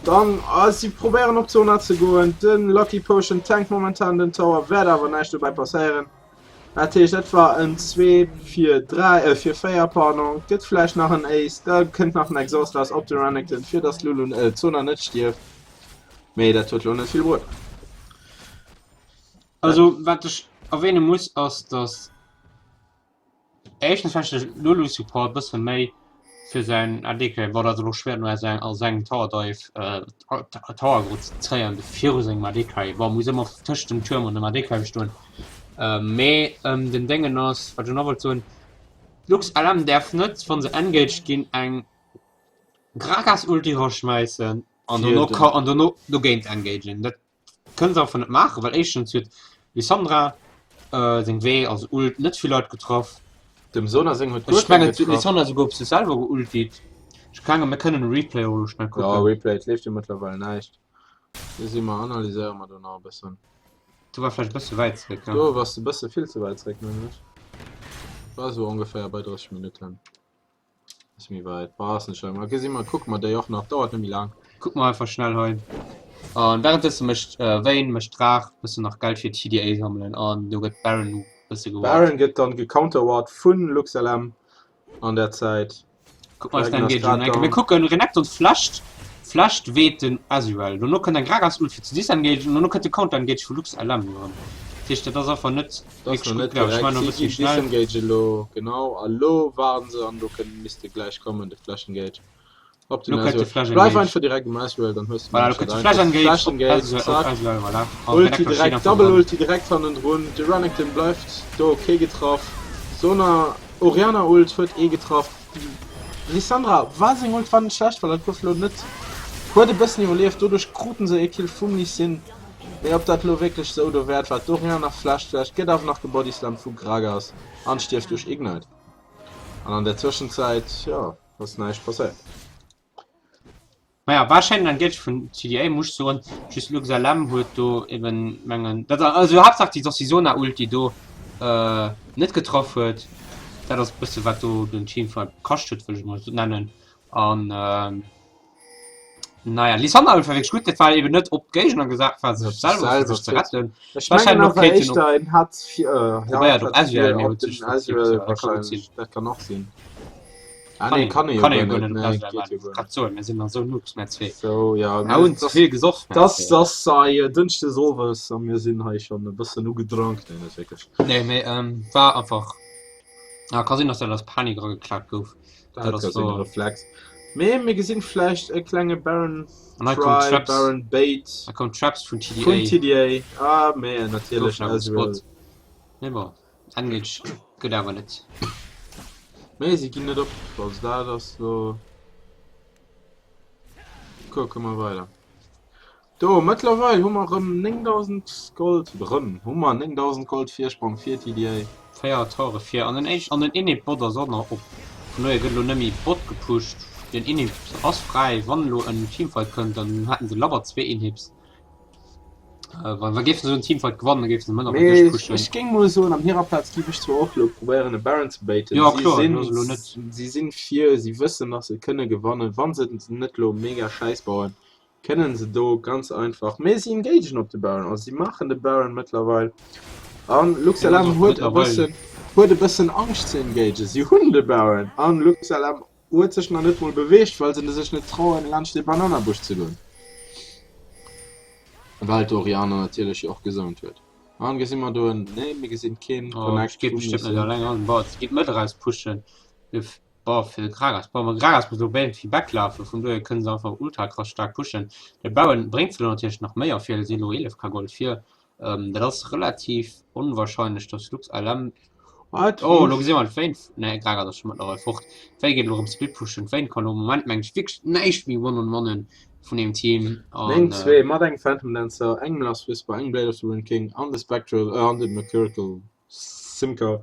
Dann, ah, si probéieren op d'Sona ze goen. De Lucky Potion tankt momentan den Tower, wäert awer näischt dobäi passéieren. Dat heescht, dat war en 2 fir 3, äh, fir 4, pardon. Gëtt vläicht nach en Ace, da kënnt nach en Exhaust raus op de Renekton, fir dass d'Lulu, äh, d'Sona net stierft. Mee dat huet lo net vill bruet. Also, wat ech erwähne muss, ass, dass Éischtens vläicht de Lulu Support bësse méi fir säin AD Carry, bon dat ass elo schwéier no a sengem Tower Dive Tower Grot ze zéien viru sengem AD Carry, bon muss ëmmer tëscht dem Tuerm an dem AD Carry stoen, mee den Déngen ass wat ech nach wollt soen, Lux LM däerf net wann se engaged ginn eng Gragas Ulti raschmäissen an dono an dono dogéint engagen, dat Kënne se einfach net maachen, well éischtens huet Lissandra seng W, also Ult, net vill Leit getraff. Dem Sona seng huet guer Ech mengen keng getraff. d'Lissandra souguer op sech selwer geultit. Ech mengen mir kënnen e Replay och elo schnell Jo, kucken. Replay, et leeft jo mëttlerweil näischt. Do si mer, analyséiere mer do nach e bëssen. Do war vläicht e bësse wäit zréck, ja. Do bass de bësse vill ze wäit zréck, mengen ech. War esou ongeféier bei 30 Minutten. Ass méi weit. Bah, ass net schlëmm. Ok, si mer, kucke mer déi och nach. Dauert net méi laang. Kucke mer einfach schnell hei. An währenddessen mécht äh, Vayne mécht Draach bëssen nach Geld fir TDA sammelen an do gëtt Baron bësse geward. Baron gëtt dann gecounterward vun LuxLM an der Zäit. Kuck mal, Dragon ass engage grad Mir down. kucken Renekton flasht, flasht weht den Azrael. Dono kënnt eng Gragas Ult fir ze disengagen an dono kënnt de Counter Engage vu LuxLM erëm. Dat heescht, dat ass einfach net Dat ass nach net direkt. Si ginn disengage elo, genau. A lo waarden se an do kënnt misst e gläich kommen, de Flash Engage op den Ezreal. Bleif einfach direkt um Ezreal, dann hues de Voilà, nämlech dat Flash einfach. Engage Flash op Engage, Ezreal, op zack. Ezreal, voilà. An Ulti Renekton steet direkt, einfach Double dran. Ulti direkt hannendrun. De Renekton bleift do, kee getraff. Sona, Orianna Ult huet ee getraff. Lissandra war seng Ult war net schlecht, well dat gouf lo net, huet e bëssen iwwerlieft, doduerch kruten se ee Kill vum Lee Sin. Mee ob dat lo wierklech sou dowäert war, d'Orianna flasht vläicht, gëtt awer nach gebodyslammt vu Gragas an stierft duerch Ignite. An an der Zwëschenzäit, jo, ass näischt passéiert. Naja, war schéinen Engage vun TDA, muss ech soen. Just LuxLM huet do eben mengen, dat also Haaptsaach déi dass déi Sona Ulti do net getraff huet, dat ass bësse wat do den Teamfight kascht huet, wëll ech mol esou nennen. An Naja, Lissandra war wierklech gutt, dat war eben net op d'Géigner gesat, war sech selwer fir sech ze retten. Ech mengen Wahrscheinlech awer kéint en op éischter en hat fir äh, ja, probéiert op hat Ezreal, fir mee op huet den sech verklickt, Ezreal ja, dat ka gutt wahrscheinlech. sinn. Dat kann och sinn. Ah Kann nee, een, kann e jo kann e jo guer guer net. net op Nee, Ezreal geet maachen. jo guer Grad net. soen, mir sinn nach esou Noobs, mär zwee. So, ja, Mir hunn mir, ze das, vill gesoff, mär das, zwee. das sei äh, Dënschdes owes a mir sinn hei schonn e bëssen ugedronk. Nee, net wierklech. Nee, mee ähm, war einfach, ah, ka sinn, dass dat aus Panik erageklaakt gouf. Dat Dat ass ass en wouer. Reflex. Mee mir gesinn vläicht e klenge Baron An hei kommt Try, Traps. Baron Bait Hei kommt Traps vun TDA. vun TDA. Ah, mee natierlech Goufen awer Ezreal. gespot. Mee bon, Engage gëtt awer net. Mee si ginn net op. Also dat ass lo. Kucke mer weider. Do, mëttlerweil hu mer erëm 9.000 Gold, erëm hu mer 9.000 Gold Virsprong fir TDA. 4 Tore vir an den éischt an den Inhib Bot ass och nach op. Vun dohier gëtt elo net méi Bot gepusht. Den Inhib ass fräi. Wann elo en Teamfight kënnt, dann hätten se labber zwee Inhibs. Äh, wa wa géifen se en Teamfight gewannen, da géifen se mënner Mee duerchpushen. ech géing mol soen, an hirer Plaz giff ech zwar och elo probéieren e Baron ze baiten. Jo, Si kloer, sinn, elo ass elo net. si sinn vir, si wëssen, dass se kënne gewannen, wa se net elo mega Schäiss bauen. Kënnen se do ganz einfach, mee si engagen op de Baron, also si maachen de Baron mëttlerweil an LuxLM huet e bëssen huet e bëssen Angscht ze engagen. Si hunn de Baron an LuxLM huet sech nach net mol beweegt, well se sech net trauen laanscht de Bananabusch ze goen, well d'Orianna natierlech jo och gezoned huet. An gesi mer do en, nee mir gesinn keen Connect. Oh, geet bestimmt net alleng an, boah, se geet Mëtt eraus pushen. Boah, fir de Gragas. Boah, ma Gragas muss elo béid vill backlafen, vun dohier kënnen se einfach ultra krass staark pushen. De Baron bréngt se elo natierlech nach méi ervir, si elo 11 K Gold vir. Ähm, dat ass relativ onwahrscheinlech, dass Lux LM. Wat? Oh, elo gesi mer d'Vayne. Nee, Gragas ass scho mëttlerweil fort. D'Vayne geet elo erëm Split pushen. D'Vayne kann elo am Moment, meng ech, wierklech näischt méi one-on-onen vun deem Team. 9 An, 2 mat engem Phantom Dancer, engem Last Whisper, engem Blade of the Ruined King an de Spectral, äh, an de Mercurial Simca.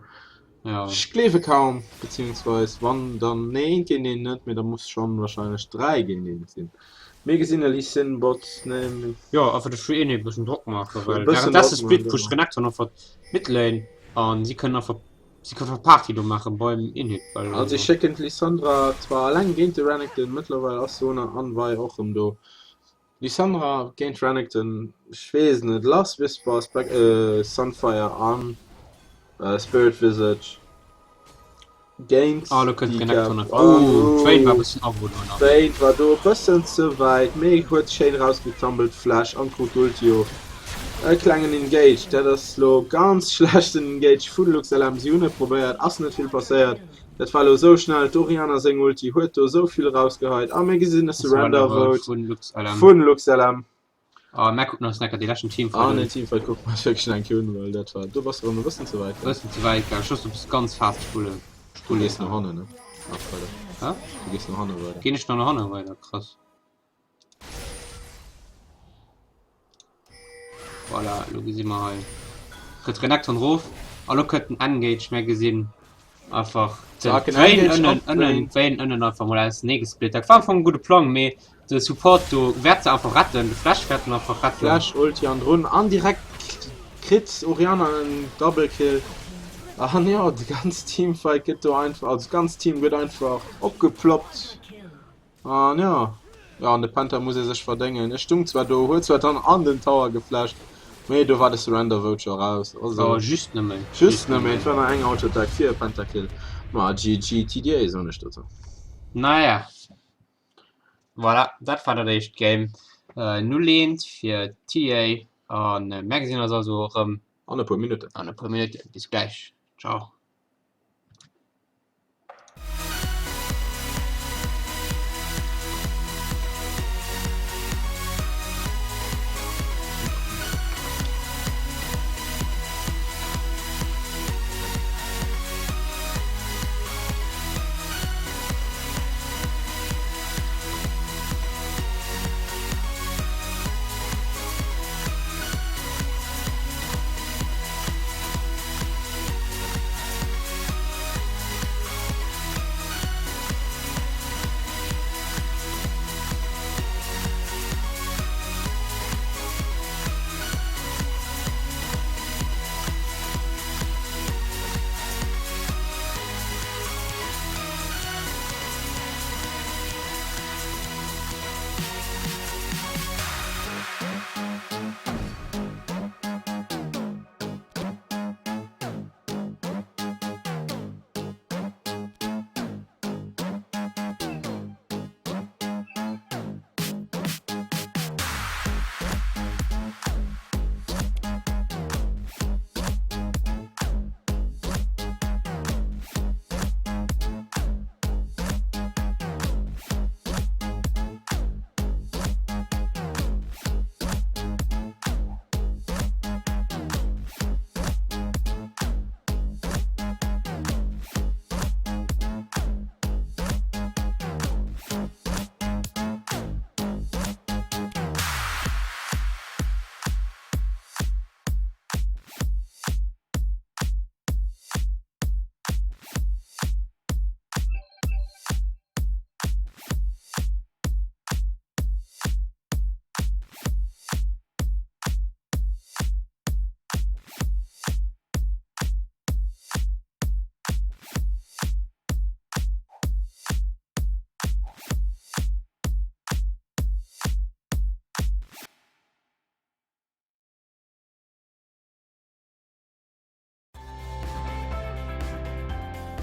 Ja. Ech gleewe kaum, beziehungsweis wann dann nee eent géint een net, mee da muss schonn wahrscheinlech 3 géint eent sinn. Mir gesinn e Lee Sin Bot, nee. Jo, einfach de Free Inhib bëssen Drock maachen, E well bëssen währenddessen Drock Split maachen, pusht genau. Renekton einfach d'Midlane an si kënnen einfach si kënnen einfach Party do maache beim Inhib, well Also si schécken d'Lissandra zwar alleng géint de Renekton, mëttlerweil ass Sona an Vi och rëm do. Lissandra géint Renekton, ech weess net, Last Whisper, Spec Sunfire an Spirit Visage géint Ah, lo kënnt Decap. Renekton einfach. Oh, d'Vayne war e bëssen aggro do nach. D'Vayne war do e bëssen ze wäit, mee huet schéin rausgetumbelt, Flash an krut d'Ulti of. E klengen Engage, dat ass lo ganz schlechten Engage vun LuxLM. Si hunn et probéiert, ass net vill passéiert. Dat war lo sou schnell, d'Orianna seng Ulti huet do sou vill rausgeheit a mir gesinn e Surrender Vote vun LuxLM. Vun LuxLM. A mir kucken eis necker dee leschten Teamfight un. An den Teamfight kucke mer eis wierklech nach eng Kéier un, well dat war, do bass de erëm e bëssen ze wäit gaang. Bëssen ze wäit gaang, ech loosse bis ganz fast spullen. Du gees no hannen, ne? Nach weider. Hä? Du gees no hanne weider. Ginn ech nach no hanne weider? Krass. Voilà, lo gesi mer hei. Kënnt Renekton rof a lo kënnt den Engage. Mer gesinn einfach Zack, en d'Vayne Engage ënnen, op ënnen, d'Vayne. d'Vayne ënnen einfach mol ausenee gesplit. Dat war am Fong e gudde Plang, mee de Support do wäert se einfach retten, de Flash wäert en einfach retten. Flash, Ulti an drun an direkt kritt Orianna en Double Kill. An jo, de ganz Teamfight gëtt do einfach, also d'ganzt Team gëtt einfach opgeploppt. An jo, jo an de Penta muss ee sech verdéngen. E stung zwar do, huet zwar dann an den Tower geflasht, mee do war de Surrender Vote scho raus. Also Oh, just nëmmen. just nëmmen, et war nach eng Auto-Attack fir e Pentakill. Ma GG TDA soen ech dozou. Naja. Voilà, dat war dat éischt Game. Äh, 0-1 fir TDA an mär gesinn eis also erëm An e puer Minutten. an e puer Minutten. Bis gläich. Ciao.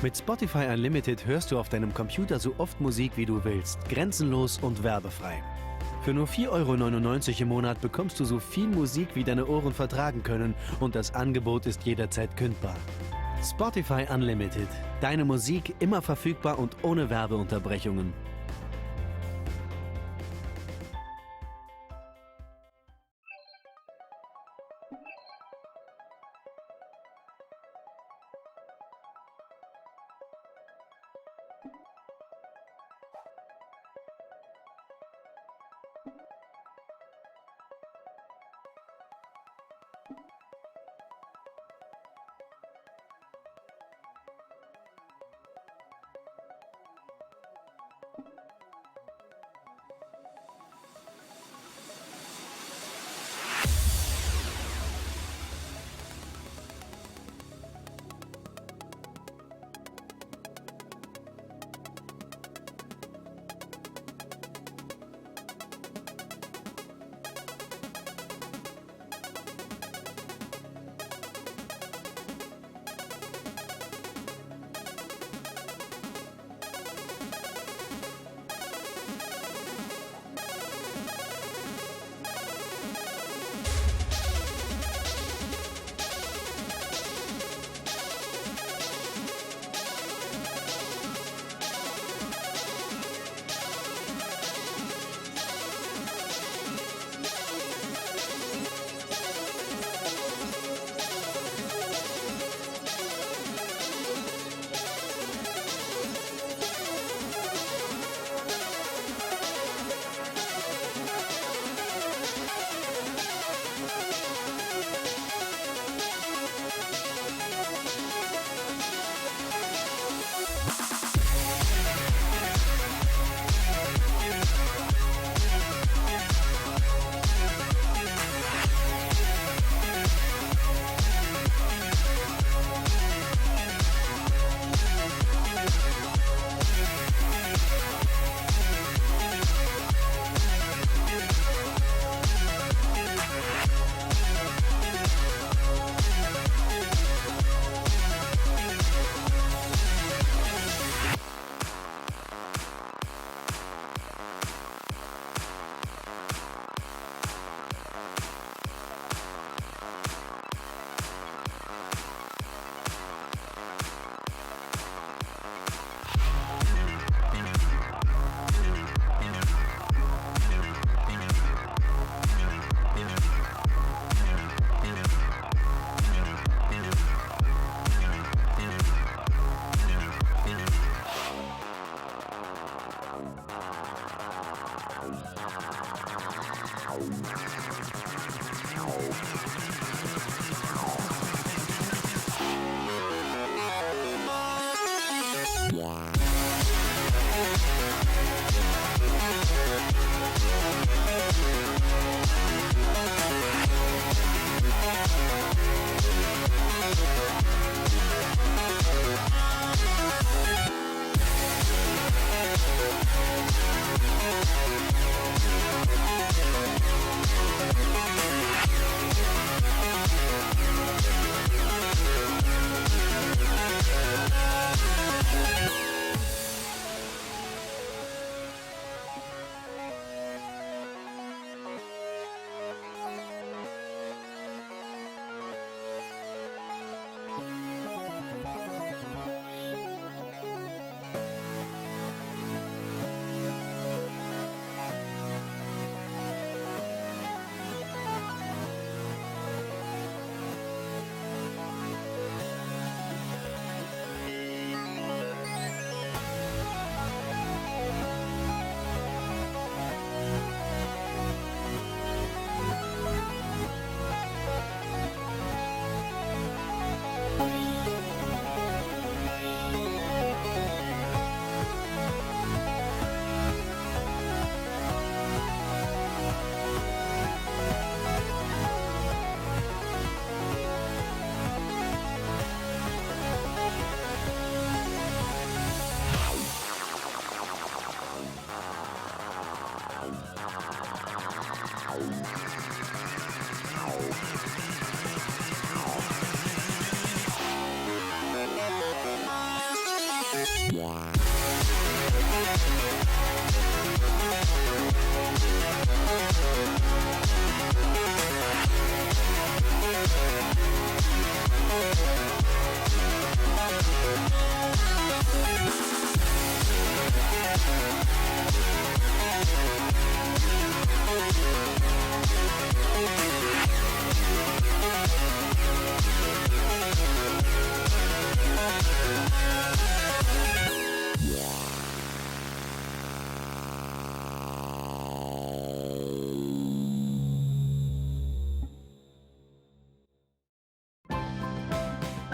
Mit Spotify Unlimited hörst du auf deinem Computer so oft Musik wie du willst, grenzenlos und werbefrei. Für nur 4,99 Euro im Monat bekommst du so viel Musik wie deine Ohren vertragen können und das Angebot ist jederzeit kündbar. Spotify Unlimited. Deine Musik immer verfügbar und ohne Werbeunterbrechungen.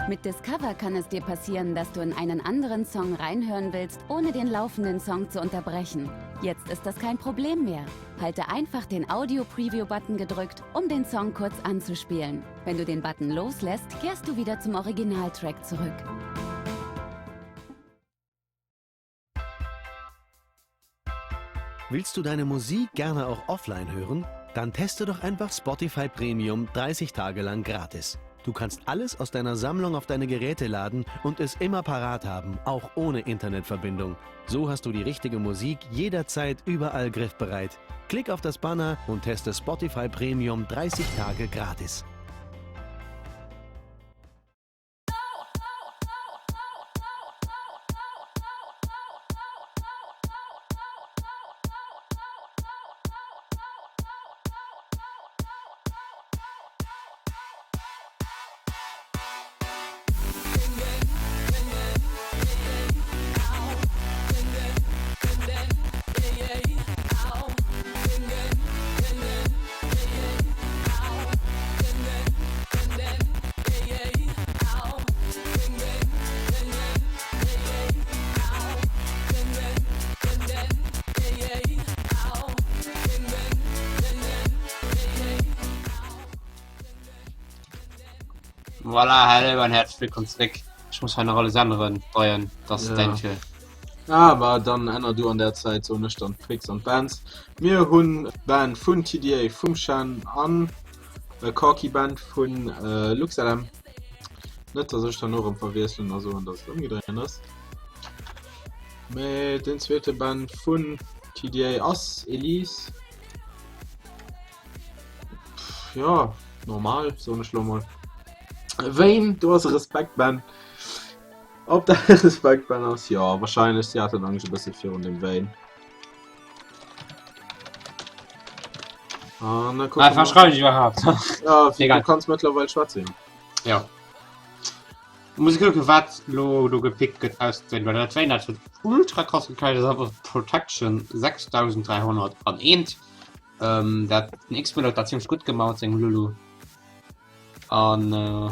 Mit Discover kann es dir passieren, dass du in einen anderen Song reinhören willst, ohne den laufenden Song zu unterbrechen. Jetzt ist das kein Problem mehr. Halte einfach den Audio-Preview-Button gedrückt, um den Song kurz anzuspielen. Wenn du den Button loslässt, kehrst du wieder zum Originaltrack zurück. Willst du deine Musik gerne auch offline hören? Dann teste doch einfach Spotify Premium 30 Tage lang gratis. Du kannst alles aus deiner Sammlung auf deine Geräte laden und es immer parat haben, auch ohne Internetverbindung. So hast du die richtige Musik jederzeit überall griffbereit. Klick auf das Banner und teste Spotify Premium 30 Tage gratis. Voilà, hallo an herzlich willkommen zurück. Ich muss hei nach alles änneren, Brian, das Ja. dein Fir. Ah, ma dann änner du an der Zäit, soen ech dann d'Picks an d'Bands. Mir hunn Ban vun TDA vum Shen an e Corki Ban vun äh, LuxLM. Net dass ech dann och erëm verwiesselen a soen, dass et ëmgedréint ass. Mee den zweete Ban vun TDA ass Elise. Ja, normal, soen ech lo mol. Wayne, do ass e Respekt Ban. Ob dat e Respekt Ban ass? Jo, wahrscheinlech. Si haten Angscht e bësse virun dem Wayne. An da kucke Ah, mer. verschreibe ich überhaupt. Ja, Egal. du kanns mëttlerweil schwätzen. Ja. Muss ich gucken, wat lo do gepickt gëtt aus den, well dat Wayne dat huet ultra krass gekriegt, das ist einfach Protection 6301. Ähm, dat den X-Miller huet dat ziemlich gut gemacht, sengem Lulu. An äh,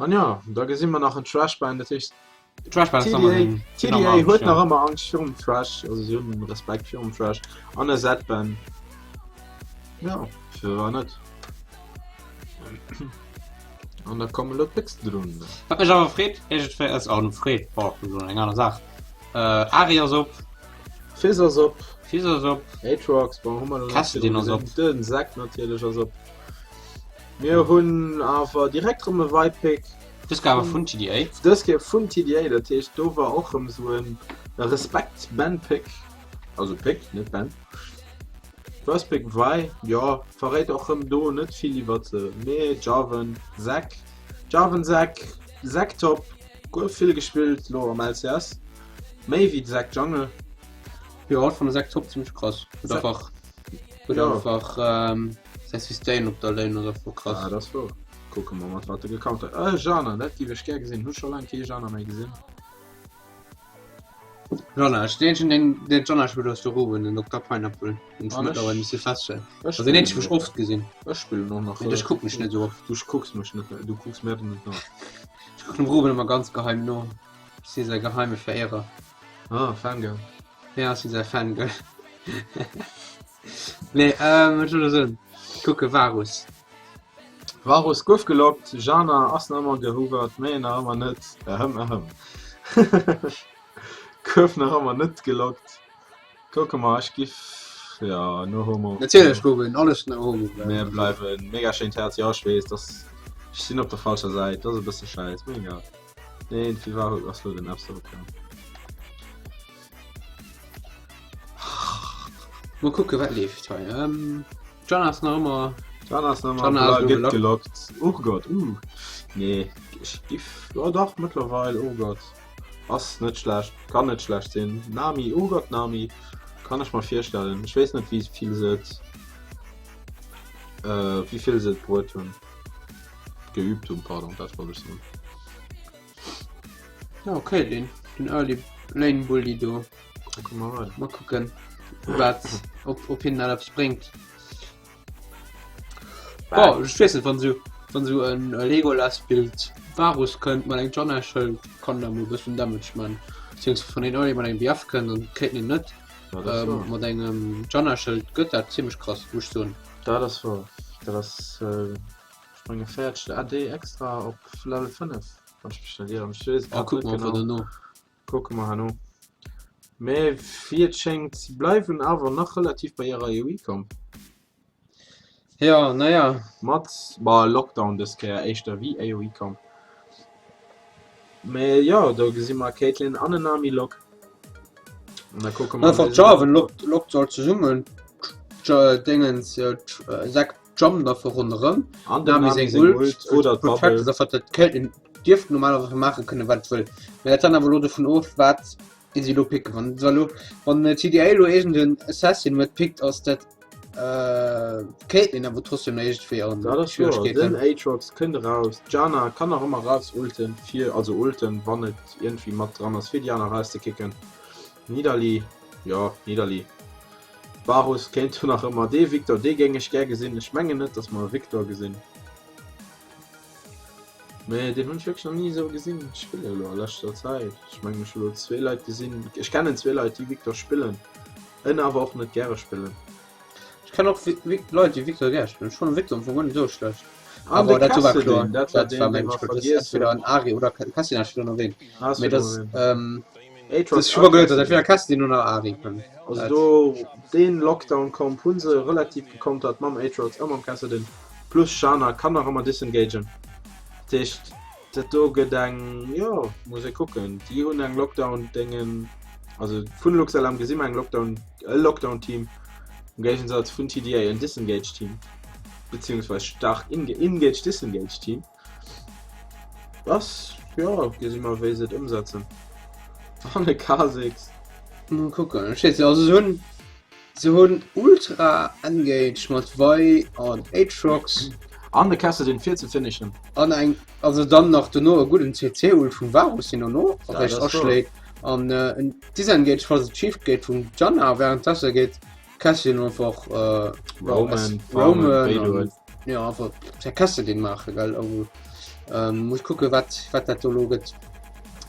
An ja, da gesi mer nach en Trash-Ban, dat heescht Trash Ban ass TDA, nochmal den- TDA den huet ja. nach ëmmer Angscht virum Trash, also si hunn Respekt virum Trash an e Z-Ban. Ja, firwat net? An da komme lo d'Picks drun. Wat mech awer freet, iergendwéi ass, oh, freet, boah, das ist eng aner Saach. Äh, Ahri ass op. Fizz ass op. Fizz ass op. Aatrox, bon, hu mer lo net Kassadin ass op. Den Zac natierlech ass op. Mir hunn awer direkt rëm e Vi-Pick. Dës Kéier awer vun TDA. Dës Kéier vun TDA, dat heescht do war och rëm esou en Respekt-Ban-Pick. Also Pick, net Ban. First Pick Vi, jo, verréit och rëm do net vill iwwert se, mee Jarvan, Zac, Jarvan Zac, Zac Top, gouf vill gespillt lo am LCS, méi wéi Zac Jungle. Jo, ech fannen Zac Top zimmlech krass, huet einfach, huet einfach säi Sustain op der Lane ass einfach krass. Ah, dat ass wouer. Kucke mer mat wat e gecountert. Äh, Janna, dat giff ech gär gesinn, hu scho laang kee Janna méi gesinn. Jana, ech den den den Jana spillt ass de Ruben, den Dr. Pineapple. Den ech mëttlerweil misse feststellen. Ech Also den eenzegen, wou ech oft gesinn. Ech spillen och nach. Mee ech kuck mech net esou oft. Du kucks mech net, du kucks mir net no. Ech kucken dem Ruben ëmmer ganz geheim no. Ech si säi geheime Veréierer. Ah, Fangirl. Ja, ech si säi Fangirl. Nee, ähm, wat soll ech soen? Kucke Varus. Varus gouf gelockt, Jana ass nach ëmmer gehoovert, mee nach ëmmer net, ähëm ähëm, gouf nach ëmmer net gelockt. Kucke mer, ech giff, jo, no homo. Natierlech Ruben, alles no homo bleiwen. Mir bleiwen, mega schéint Häerz, jo ech weess, dass, ech sinn op der falscher Säit, dat ass e bësse schäiss, mee egal. Nee, wéi war ass lo den App Store opgaang? Mol kucke wat leeft hei. Ähm, Janna ass nach ëmmer. Janna ass nach Janna ëmmer ass gëtt gelockt. gelockt. Urgot, uh. Nee, ech giff. Jo dach, mëttlerweil Urgot. Ass net schlecht, kann net schlecht sinn. Nami, Urgot Nami, kann ech mer virstellen. Ech weess net wéi vill se et äh, wéi vill se et bruet hunn. Geübt hunn, pardon, dat wollt ech soen. Ja, okay, den, den Early Lane Bully do. Kucke mer weider. Mal kucken, wat, ob, ob hien dat eppes bréngt. Boah, ech weess net, wann sou, wann sou en Legolas-Bild Varus kënnt mat engem Janna Schëld, kann der mol e bëssen Damage man. Beziehungsweise wann een Early mat engem BF kënnt an kritt en net, Ja, dat ass ähm, wahr. mat engem Janna Schëld gëtt dat zimmlech krass, muss ech soen. Dat ass wahr. Dat ass, äh, ech menge 40 AD extra op Level 5, wann ech mech net ieren. Ech weess et Ah, grad kucke net mer einfach genau. dono. Kucke mer herno. Mee wéi et schéngt, si bleiwen awer nach relativ bei hirer AoE-Comp. Ja, naja. Mat, bah, Lockdown dës Kéier éischter wéi AoE-Comp. Mee jo, do gesi mer Caitlyn an en Nami Lock. An da kucke mer, Einfach wéi se Jarvan lockt, lockt se all zesummen. Dingens, Zac jumpt einfach ronderëm. An dem Nami Nami seng seng Ult, Ult oder Protect d'Bubble. ass einfach dat Caitlyn dierft normalerweise maache kënnen, wat et wëll. Mee dat hänkt awer elo dovun of, wat si elo picken. Wann se elo, wann TDA elo iergend en Assassin huet pickt, ass dat äh, Caitlyn awer trotzdem nach iergendwéi an Dat ass wouer. Schwieregkeeten. Den Aatrox kënnt eraus, d'Janna kann nach ëmmer raus ulten, fir, also ulten, wann et iergendwéi mat dran ass, fir déi aner erauszekicken. Nidalee, jo, Nidalee. Varus kéint jo nach ëmmer. Dee Viktor, dee géing ech gär gesinn. Ech mengen net, datt mer e Viktor gesinn. Mee deen hunn ech wierklech nach ni esou gesinn spillen elo a leschter Zäit. Ech mengen ech hu elo zwee Leit gesinn, ech kennen zwee Leit déi Viktor spillen, en awer och net gäre spillen. Ech kennen och Leit déi Viktor gär spillen. Ech fannen Viktor am Fong guer net esou schlecht. An Awer de dat do war kloer, Kassadin, dat war dat war deen, dee meng mer Schold. Dat ass vergiess entweder hunn. en Ahri oder Kassadin hat ech virdrun erwähnt. Has Mee virdrun dat ass erwähnt. ähm, Aatrox das a schon mal gehört, dass entweder Kassadin. Kassadin oder Ahri kënnt. Also Dat do deen Lockdown Comp hunn se relativ gekontert mam Aatrox a mam Kassadin. Plus Shanna kann nach ëmmer disengagen. Dat heescht dat do gëtt eng, jo muss ee kucken. Déi hunn eng Lockdown Déngen, also vun LuxLM gesi mer eng Lockdown, e Lockdown Team am Géigensatz vun TDA en Disengage Team, beziehungsweise staark Engage Disengage Team. Ass jo gesi mer wéi se et ëmsetzen. An e Kha'Zix. Mol kucken, ech weess net, also se hunn Se hunn Ultra Engage mat Vi an Aatrox. An de Kassadin fir ze finishen. An eng, also dann nach dono e gudden CC-Ult vum Varus, deen dono Dat eréischt ass wahr. aschléit. An en Disengage, falls et schif geet, vum Janna. Währenddessen geet Kassadin einfach äh, Roamen, farmen, roamen wéi du an, hues. ja, einfach säi Kassadin maachen, gell. Also, ähm, muss kucke wat, wat dat do elo gëtt.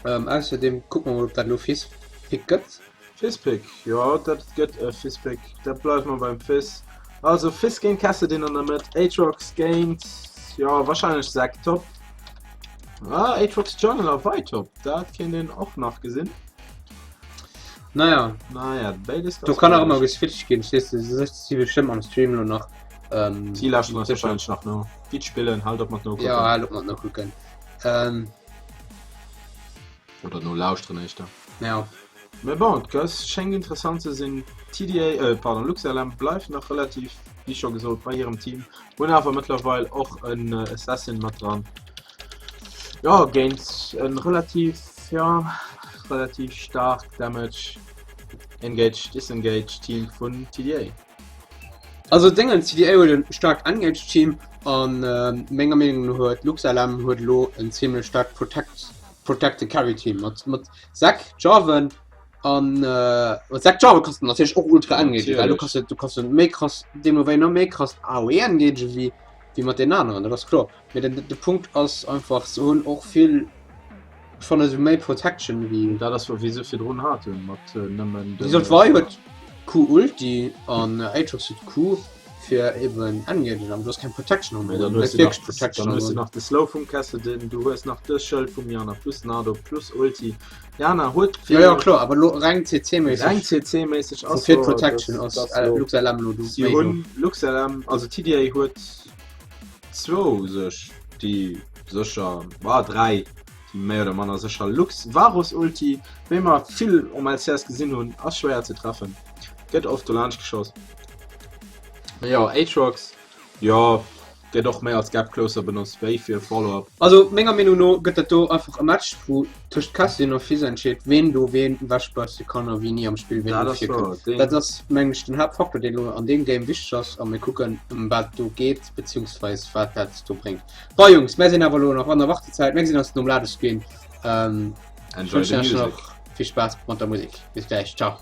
Ähm, ausserdem kucke mer mol, ob dat elo Fizz Pick gëtt. Fizz-Pick, jo dat gëtt e Fizz-Pick, dat bleiwe mer beim Fizz. Also Fizz géint Kassadin an der Mëtt, Aatrox géint, jo wahrscheinlech Zac top. Ah, Aatrox Jungle a Vi top, dat kéint een och nach gesinn. Naja, Naja, béides do kann nach ëmmer geswitcht ginn, verstees de, se si bestëmmt am Stream lo nach. Ähm, Si lauschteren eis wahrscheinlech nach no. Gitt spillen, haalt op mat nokucken. Ja, haalt op mat nokucken. Ähm. Oder nolauschteren éischter. Ja. Mä bon, et schéngt interessant ze sinn. TDA, äh, pardon, LuxLM bleift nach relativ, wéi scho gesot, bei hirem Team, hunn awer mëttlerweil och en Assassin mat dran. Jo, géint en relativ, ja, relativ staark Damage Engage, Disengage Team vun TDA. Also Déngen, TDA huet en staarkt Engage Team an menger Meenung no huet LuxLM huet elo en zimmlech staarkt Protect Protect the Carry Team mat mat Zac Jarvan an äh, mat Zac Jarvan kannst du natierlech och ultra engagen, well du kannst du kannst méi krass deemno wéi nach méi krass AOE engagen wéi wéi mat den aneren, dat ass kloer. Mee den de Punkt ass einfach se hunn och vill ech fanne se méi Protection wéi Dat ass wéi se virdrun haten mat nëmmen Wéi gesot Vi huet Q Ulti an Aatrox huet Q fir eben engagen, awer du hues keng Protection Mee dann hues du nach, Protection dann hues du nach de Slow vum Kassadin, du hues nach de Schëld vum Janna plus Nado plus Ulti. Janna huet vill. Ja, ja kloer, awer lo reng CC-méisseg. Reng CC-méisseg ass fir Protection ass äh, LuxLM lo du. Si hunn LuxLM, also TDA huet zwou sech déi sécher, war dräi. Déi méi oder manner sécher Lux Varus Ulti, wéi mer vill um LCS gesinn hunn, ass schwéier ze treffen. Gëtt oft dolaanscht geschoss. Mee jo, Aatrox, jo, gëtt och méi als Gap Closer benotzt wéi fir Follow-up. Also menger Meenung no gëtt dat do einfach e Match wou tëscht Cassian a Fizz entscheet ween do ween ewechburste kann a wéini am Spill ween do virkënnt. Dat ass mengen ech den Haaptfaktor deen elo an deem Game wichteg ass a mir kucken ëm wat do geet beziehungsweis wat dat do bréngt. Bon Jungs, mär sinn awer elo nach an der Wartezäit, mär gesinn eis nom Ladescreen. Ähm, Enjoy the wënschen iech music. nach vill Spaass mat der Musek. Bis gläich, ciao.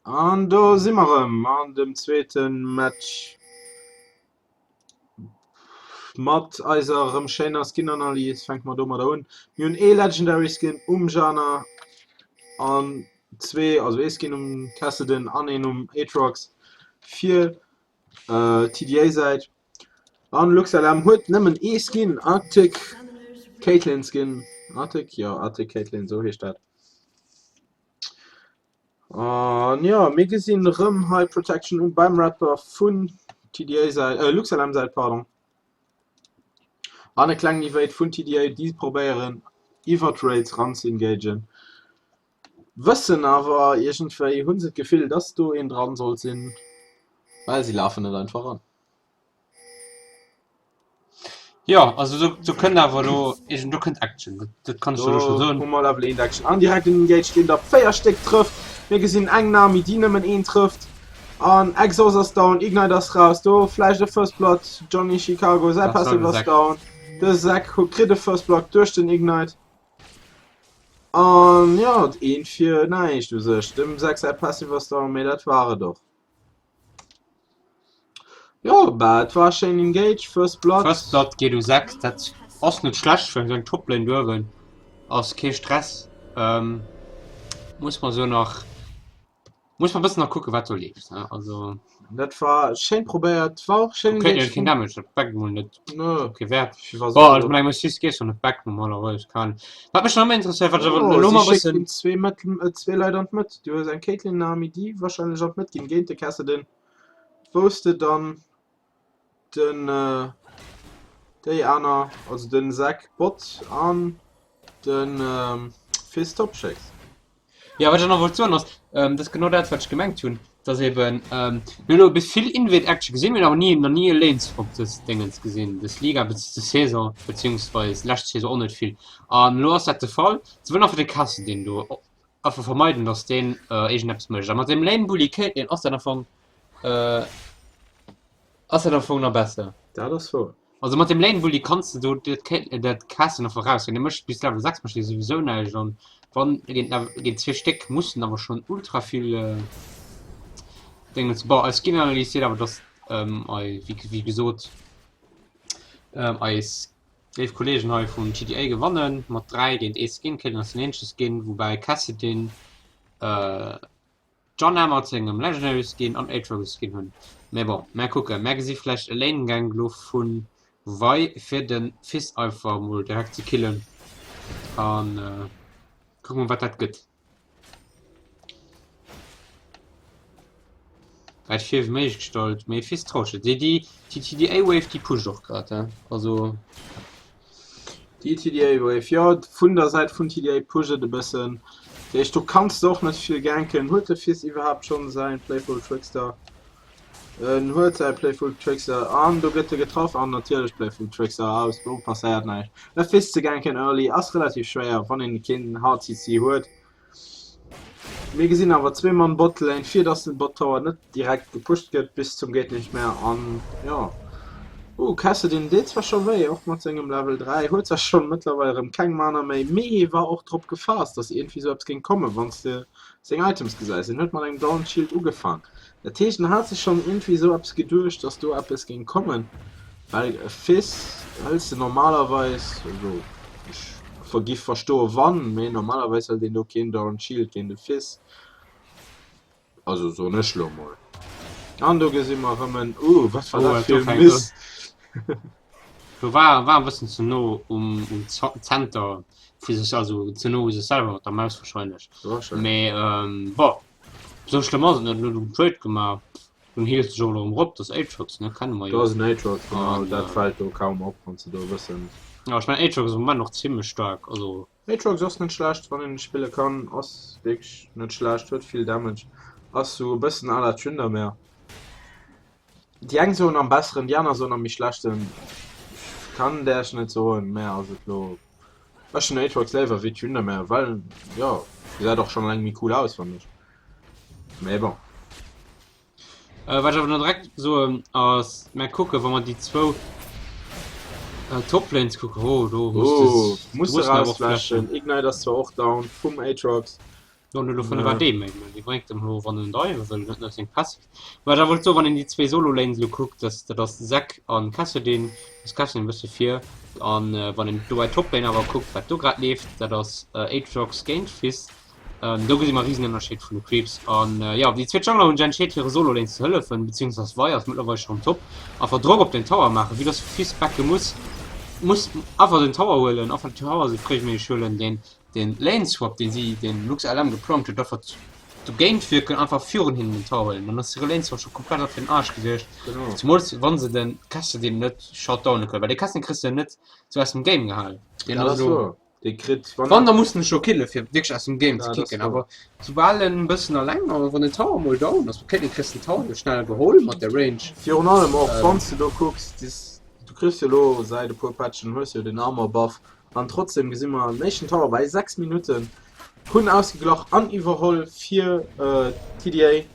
An do si mer erëm an dem zweete Match mat eiser erëm schéiner Skin-Analys. Fänke mer domadder un. Mir hunn ee Legendary Skin um Janna an zwee, also ee Skin um Kassadin an een um Aatrox fir TDA-Säit. An LuxLM huet nëmmen ee Skin, Arctic Caitlyn Skin. Arctic? Jo, Arctic Caitlyn, esou heescht dat. An jo, mir gesinn erëm hei Protection um beim Rapper vun TDA Säit, äh, LuxLM Säit, pardon. An e klengen Evade vun TDA, déi probéieren iwwer d'Raids ran ze engagen. Wëssen awer iergendwéi, hu se d'Gefill, dass do een dran sollt sinn, well si lafen net einfach ran. Jo, also do, do kënnt awer elo iergend, do kënnt Action, dat, dat kann ech der elo scho Do soen. hu mer Level 1 Action an direkt en Engage, deen der 4 Stéck trëfft. Mir gesinn eng Nami, déi nëmmen een trëfft. An Exhaust ass down, Ignite ass raus, do vläicht e First Blood, Johnny Chicago, säi Das war Passive ass gesagt. down. De Zac kritt e First Blood duerch den Ignite. An jo, eent fir näischt u sech. Dem Zac säi Passive ass down, mee dat war et och. Jo, bah, et war schéin Engage, First Blood. First Blood geet u Zac, dat ass net schlecht fir eng Toplane do uewen. Ass kee Stress. Ähm, muss mer sou nach. Muss man bëssen nach kucken wat do leeft ne also. Dat war schéin probéiert, war och schéin Okay, engaged keen vum Damage, dat backt mol net. Nö. Okay, Wert. Fir was Boah, also mat engem Assist gees du net back normalerweis kann. Wat mech nach méi interesséiert, wat ech awer Oh, elo si mol bëssen schécken zwee Mëtt, äh, zwee Leit an d'Mëtt. Du hues eng Caitlyn Nami, déi wahrscheinlech an d'Mëtt ginn géint de Kassadin. Wou s de dann den äh, déi aner, also den Zac Bot an den ähm, Fizz Top schécks. Jo, wat ech nach wollt soen ass, ähm, dat ass genau dat, wat ech gemengt hunn, dass eben, ähm, mir hunn elo bis vill Invade Action gesinn, mir hunn awer ni, nach ni e Lane Swap dës Déngens gesinn, dës Liga, bez dës Saison, beziehungsweis lescht Saison och net vill. An elo ass dat de Fall. Se wëllen einfach de Kassadin do einfach vermeiden, dass deen äh, iergendeppes mécht. A mat dem Lane Bully Caitlyn ass dat am Fong, äh, ass dat am Fong nach besser. Dat ass wouer. Also mat dem Lane Bully kanns de do dat Kate dat Cassen einfach raus. Dee mécht bis Level 6 mécht dee souwisou näischt an wann géint Level géint zwee Stéck muss en awer schonn ultra vill äh, Dingens. Bon, eis Skin-Analys seet awer, dass ähm, ei, wéi, wéi gesot ähm, eis léif Kollegen hei vun TDA gewannen mat 3 géint ee Skin. Caitlyn ass den eenzege Skin, woubäi Kassadin äh, Janna mat sengem Legendary Skin an Aatrox Skin hunn. Mee bon, mär kucken. Mär gesi vläicht e Lane Gank lo vun Vi fir den Fizz einfach mol direkt ze killen an kucke mol wat dat gëtt. Wäit vir wéi méiglech gestallt, mee Fizz traut sech. Déi déi TDA Wave déi pusht och grad he, also. Déi TDA Wave, jo, vun der Säit vun TDA pusht et e bëssen. Dat heescht, do kanns de och net vill ganken. Huet de Fizz iwwerhaapt schonn säin Playful Trickster? En huet säi Playful Trickster an do gëtt e getraff an natierlech Playful Trickster aus, do passéiert näischt. E Fizz ze ganken early ass relativ schwéier, wann een keen Hard CC huet. Mir gesinn awer zwee Mann Botlane, fir dass den Bot Tower net direkt gepusht gëtt bis zum geet nicht mehr an jo. Uh, Kassadin deet zwar scho wéi, och mat sengem Level 3, huet zwar schonn mëttlerweil erëm keng Mana méi, mee war och drop gefaasst, dass iergendwéi sou eppes géing kommen, wann s de seng Items gesäis. En huet mat engem Down Shield ugefaang. Dat heescht, en hat sech schonn iergendwéi esou eppes geduecht, dass do eppes géing kommen, well e Fils hëls de normalerweis, also ech ver giff verstoe wann, mee normalerweis hëlt een do keen Doran Shield géint e Fils, also soen ech lo mol. An do gesi mer erëm en, uh, wat war Oh, dat do fir e fänkt Miss? Do war war e bëssen ze no um um Zenter vu sech, also ze no u sech selwer mat der Maus wahrscheinlech. Wahrscheinlech. Mee ähm, bon. Sou schlëmm ass et net, elo den Trade gemaach, dunn heelt sech och elo erëm rop, dat ass Aatrox ne, kenne mer Do jo. ass en Aatrox, genau, An dat fält do kaum op, wann s de do e bëssen. Jo, ech mengen Aatrox ass am Moment och zimlech staark, also. Aatrox ass net schlecht, wann een e spille kann, ass wierklech net schlecht, huet vill Damage, ass sou e bëssen à la Tryndamere. Déi eng soen am besseren, déi aner soen am méi schlechten, ech kann där net soen, mä ass et lo. Ech hun Aatrox léiwer wéi Tryndamere well jo gesäit och schon eleng méi cool aus fannen ech mee bon. Wat ech awer nach direkt soen ass, mär kucken wa mer déi zwou Toplanes kucken, oh do muss de Oh muss de muss awer och flashen. rausflashen, Ignite ass zwar och down vum Aatrox. Jo, elo vun der AD méi, mä déi bréngt em elo, wann en dive wëll, net nach seng Passive. Mä ech wollt soen, wann een déi zwee Solo-Lanes elo kuckt, dass dat ass Zac an Kassadin, ass Kassadin e bësse vir. An wann een dobäi d'Toplane awer kuckt, wat do grad leeft, dat ass Aatrox géint Fizz. Do gesi mer e Risenënnerscheed vun de Creeps. An jo, déi zwee Jungler hunn sech entscheet, hire Solo-Lanes ze hëllefen, beziehungsweise Vi ass mëttlerweil schonn top. Einfach Drock op den Tower maachen, vue dass Fizz backe muss, muss einfach den Tower huelen, einfach den Tower esou fréi wéi méiglech huelen, deen Den Lane Swap deen si den Lux LM geplangt huet einfach dogéint wierken, einfach virun hinnen den Tower huelen, dann ass hire Lane Swap scho komplett fir den Aarsch gewiescht. Genau. Zemools wann se den Kassadin net shutdowne kënnen, well de Kassadin kriss de net sou aus dem Game gehal. Deen Dat ass ass elo wouer. Dee kritt wann wann da muss en scho kille fir wierklech aus dem Game ze Dat ass kicken, wouer. awer soubal en bëssen alleng ass, wann den Tower mol down ass, okay, den kriss den Tower jo schnell geholl mat der Range. Virun allem och wann s de do kucks, dis du kriss jo elo säit e puer Patchen hues jo den Armor Buff An trotzdem gesi mer den éischten Tower bei 6 Minutten hunn ausgeglach an iwwerholl fir TDA,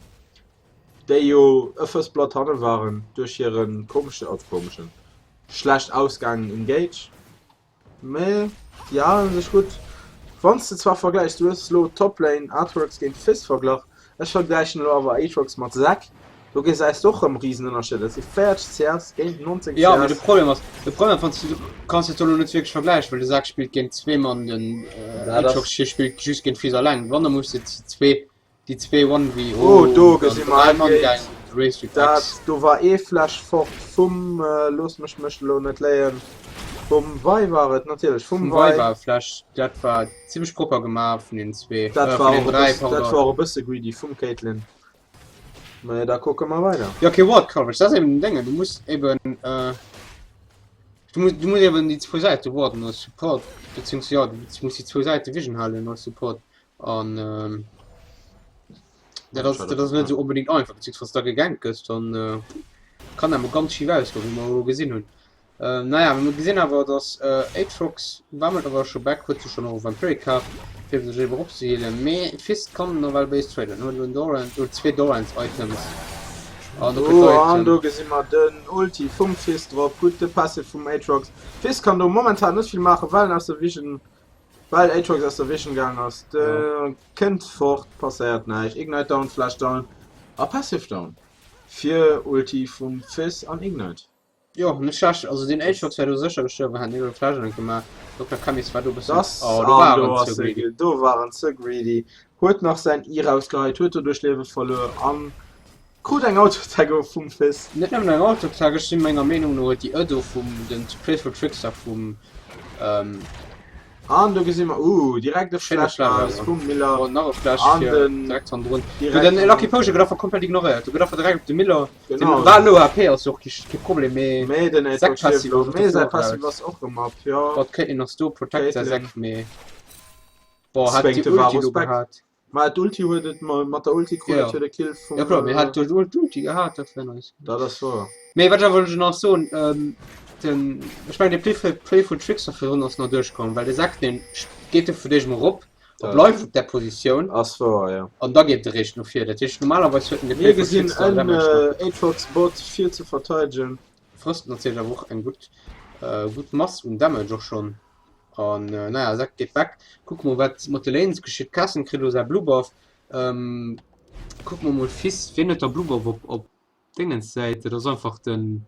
déi jo e First Blood hanne waren duerch hiren komesche, also komeschen, schlecht ausgaangen Engage. Mee déi halen sech gutt. Wann s de zwar vergläichs, du hues elo Toplane Aatrox géint Fizz verglach, ech vergläichen elo awer Aatrox mat Zac, do gesäis de och rëm Risenënnerscheed, dat si 40 CS géint 19 CS. Jo, mee de Problem ass, de Problem ass, wann s du, du kanns dat elo net wierklech vergläichen, well de Zac spillt géint zwee Mann, den Aatrox hie spillt just géint Fizz alleng. Wann, da muss de zwee Déi zwee One v Oh, do gesi mer eng Géint. Dat do war ee Flash fort vum, looss mech mech elo net léien, vum Vi war et natierlech, vum Vi war e Flash. Dat war zimmlech propper gemaach vun den zwee, Dat war och e bëssen, dat war och e bësse greedy vum Caitlyn. Mä da kucke mer weider. Jo, kee Ward Coverage, dat ass eben den Déngen. Du muss eben, du muss, du muss eben déi zwou Säite warden als Support, beziehungsweise jo, du muss déi zwou Säite Vision halen als Support. An ähm, dat ass, dat ass net so unbedingt einfach, beziehungsweise da gegankt gëss, dann äh, kann emol ganz schief ausgoen, wéi mer elo gesinn hunn. Äh, naja, mir gesinn awer, dass äh, Aatrox war mat awer scho back, huet sech schon och Vampiric kaf, fir sech eben eropzehealen, mee Fizz kann nawell béis traden, huet elo en Doran, huet zwee Dorans Items. An do kritt Oh, an do gesi mer den Ulti vum Fizz drop, gutt de Passive vum Aatrox. Fizz kann do momentan net vill maachen, well en aus der Vision Well Aatrox aus der Vision gaang ass, de kënnt fort, passéiert näischt. Ignite down, Flash down a Passive down fir Ulti vum Fizz an Ignite. Jo, net schlecht. Also deen Aatrox wär do sécher gestuerwen, hätt net Flash an gemaach. Dokter Camis war do bëssen, Das, oh do war en ze greedy. Do war en ze greedy, huet nach säin I rausgeheit, huet doduerch Liewe verluer an Krut eng Autotag of vum Fils. Net nëmmen eng Autotag, ech sinn menger Meenung no huet déi Ë do vum den Playful Trickster vum ähm. An do gesi mer, uh, direkt e Flash raus vum Miller. Oh, nach e Flash fir direkt hannendrun. Den Lucky Potion gëtt einfach komplett ignoréiert. Do gëtt einfach direkt op de Miller. Genau. Den war low HP, ass jo och kee Problem, mee. Mee den Zac Passive ass Mee säi Passive ass och rëm up, jo. Bot Caitlyn ass do, protect säi Zac, mee. Boah, hat déi Ulti do gehat. Ma d'Ulti huet et mat der Ulti krut et jo de Kill vum. Ja kloer, mee hat duerch d'Ult d'Ulti gehat, dat wär nice. Dat ass wouer. Mee wat ech awer wollt nach soen, den, ech mengen de Playful, Playful Trickster virdrun ass nach duerchkomm, well de Zac deen geet jo vun deegem erop a bleift op där Positioun. Ass wouer, jo. An da geet e réischt no vir. Dat heescht normalerweis huet en de Playful Trickster Mir gesinn en Aatrox Bot fir ze verteidegen. Frësst natierlech awer och eng gutt, gutt Mass un Damage och schonn. An naja, Zac geet back. Kucke mol wat mat de Lanes geschitt. Kassen kritt elo säi Blue Buff. Ähm, kucke mer mol Fizz, wien huet da Blue Buff op op Dingens Säit? Dat ass einfach den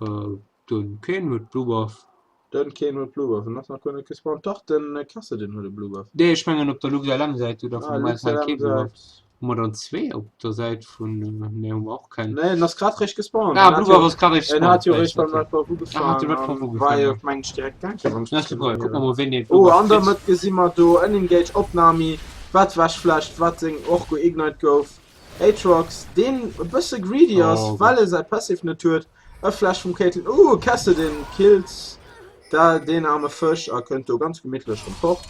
äh, den Kayn huet Blue Buff. Den Kayn huet Blue Buff, en ass nach guer net gespawnt. Dach, den Kassadin huet e Blue Buff. Nee, ech mengen op der Lux LM Säit huet einfach ah, momentan kee Blue Buff. Hu mer dann zwee op der Säit vun, nee hu mer och keng. Nee, en ass grad réischt gespawnt. Ah, Blue Buff ass grad réischt gespawnt. En hat jo réischt beim Red Buff ugefaangen. Ah, hat de Red Buff ugefaangen. War jo meng ech direkt ganken. Wann ech mech net Kuck mol wéini et Blue Buff kritt. Oh, an der Mëtt gesi mer do en Engage op Nami, wat wechflasht, wat seng och geignite gouf. Aatrox, deen e bësse greedy ass, well e säi Passive net huet. E Flash vum Caitlyn, ooh Kassadin killt da deen arme Fësch a kënnt do ganz gemittlech rëm fort.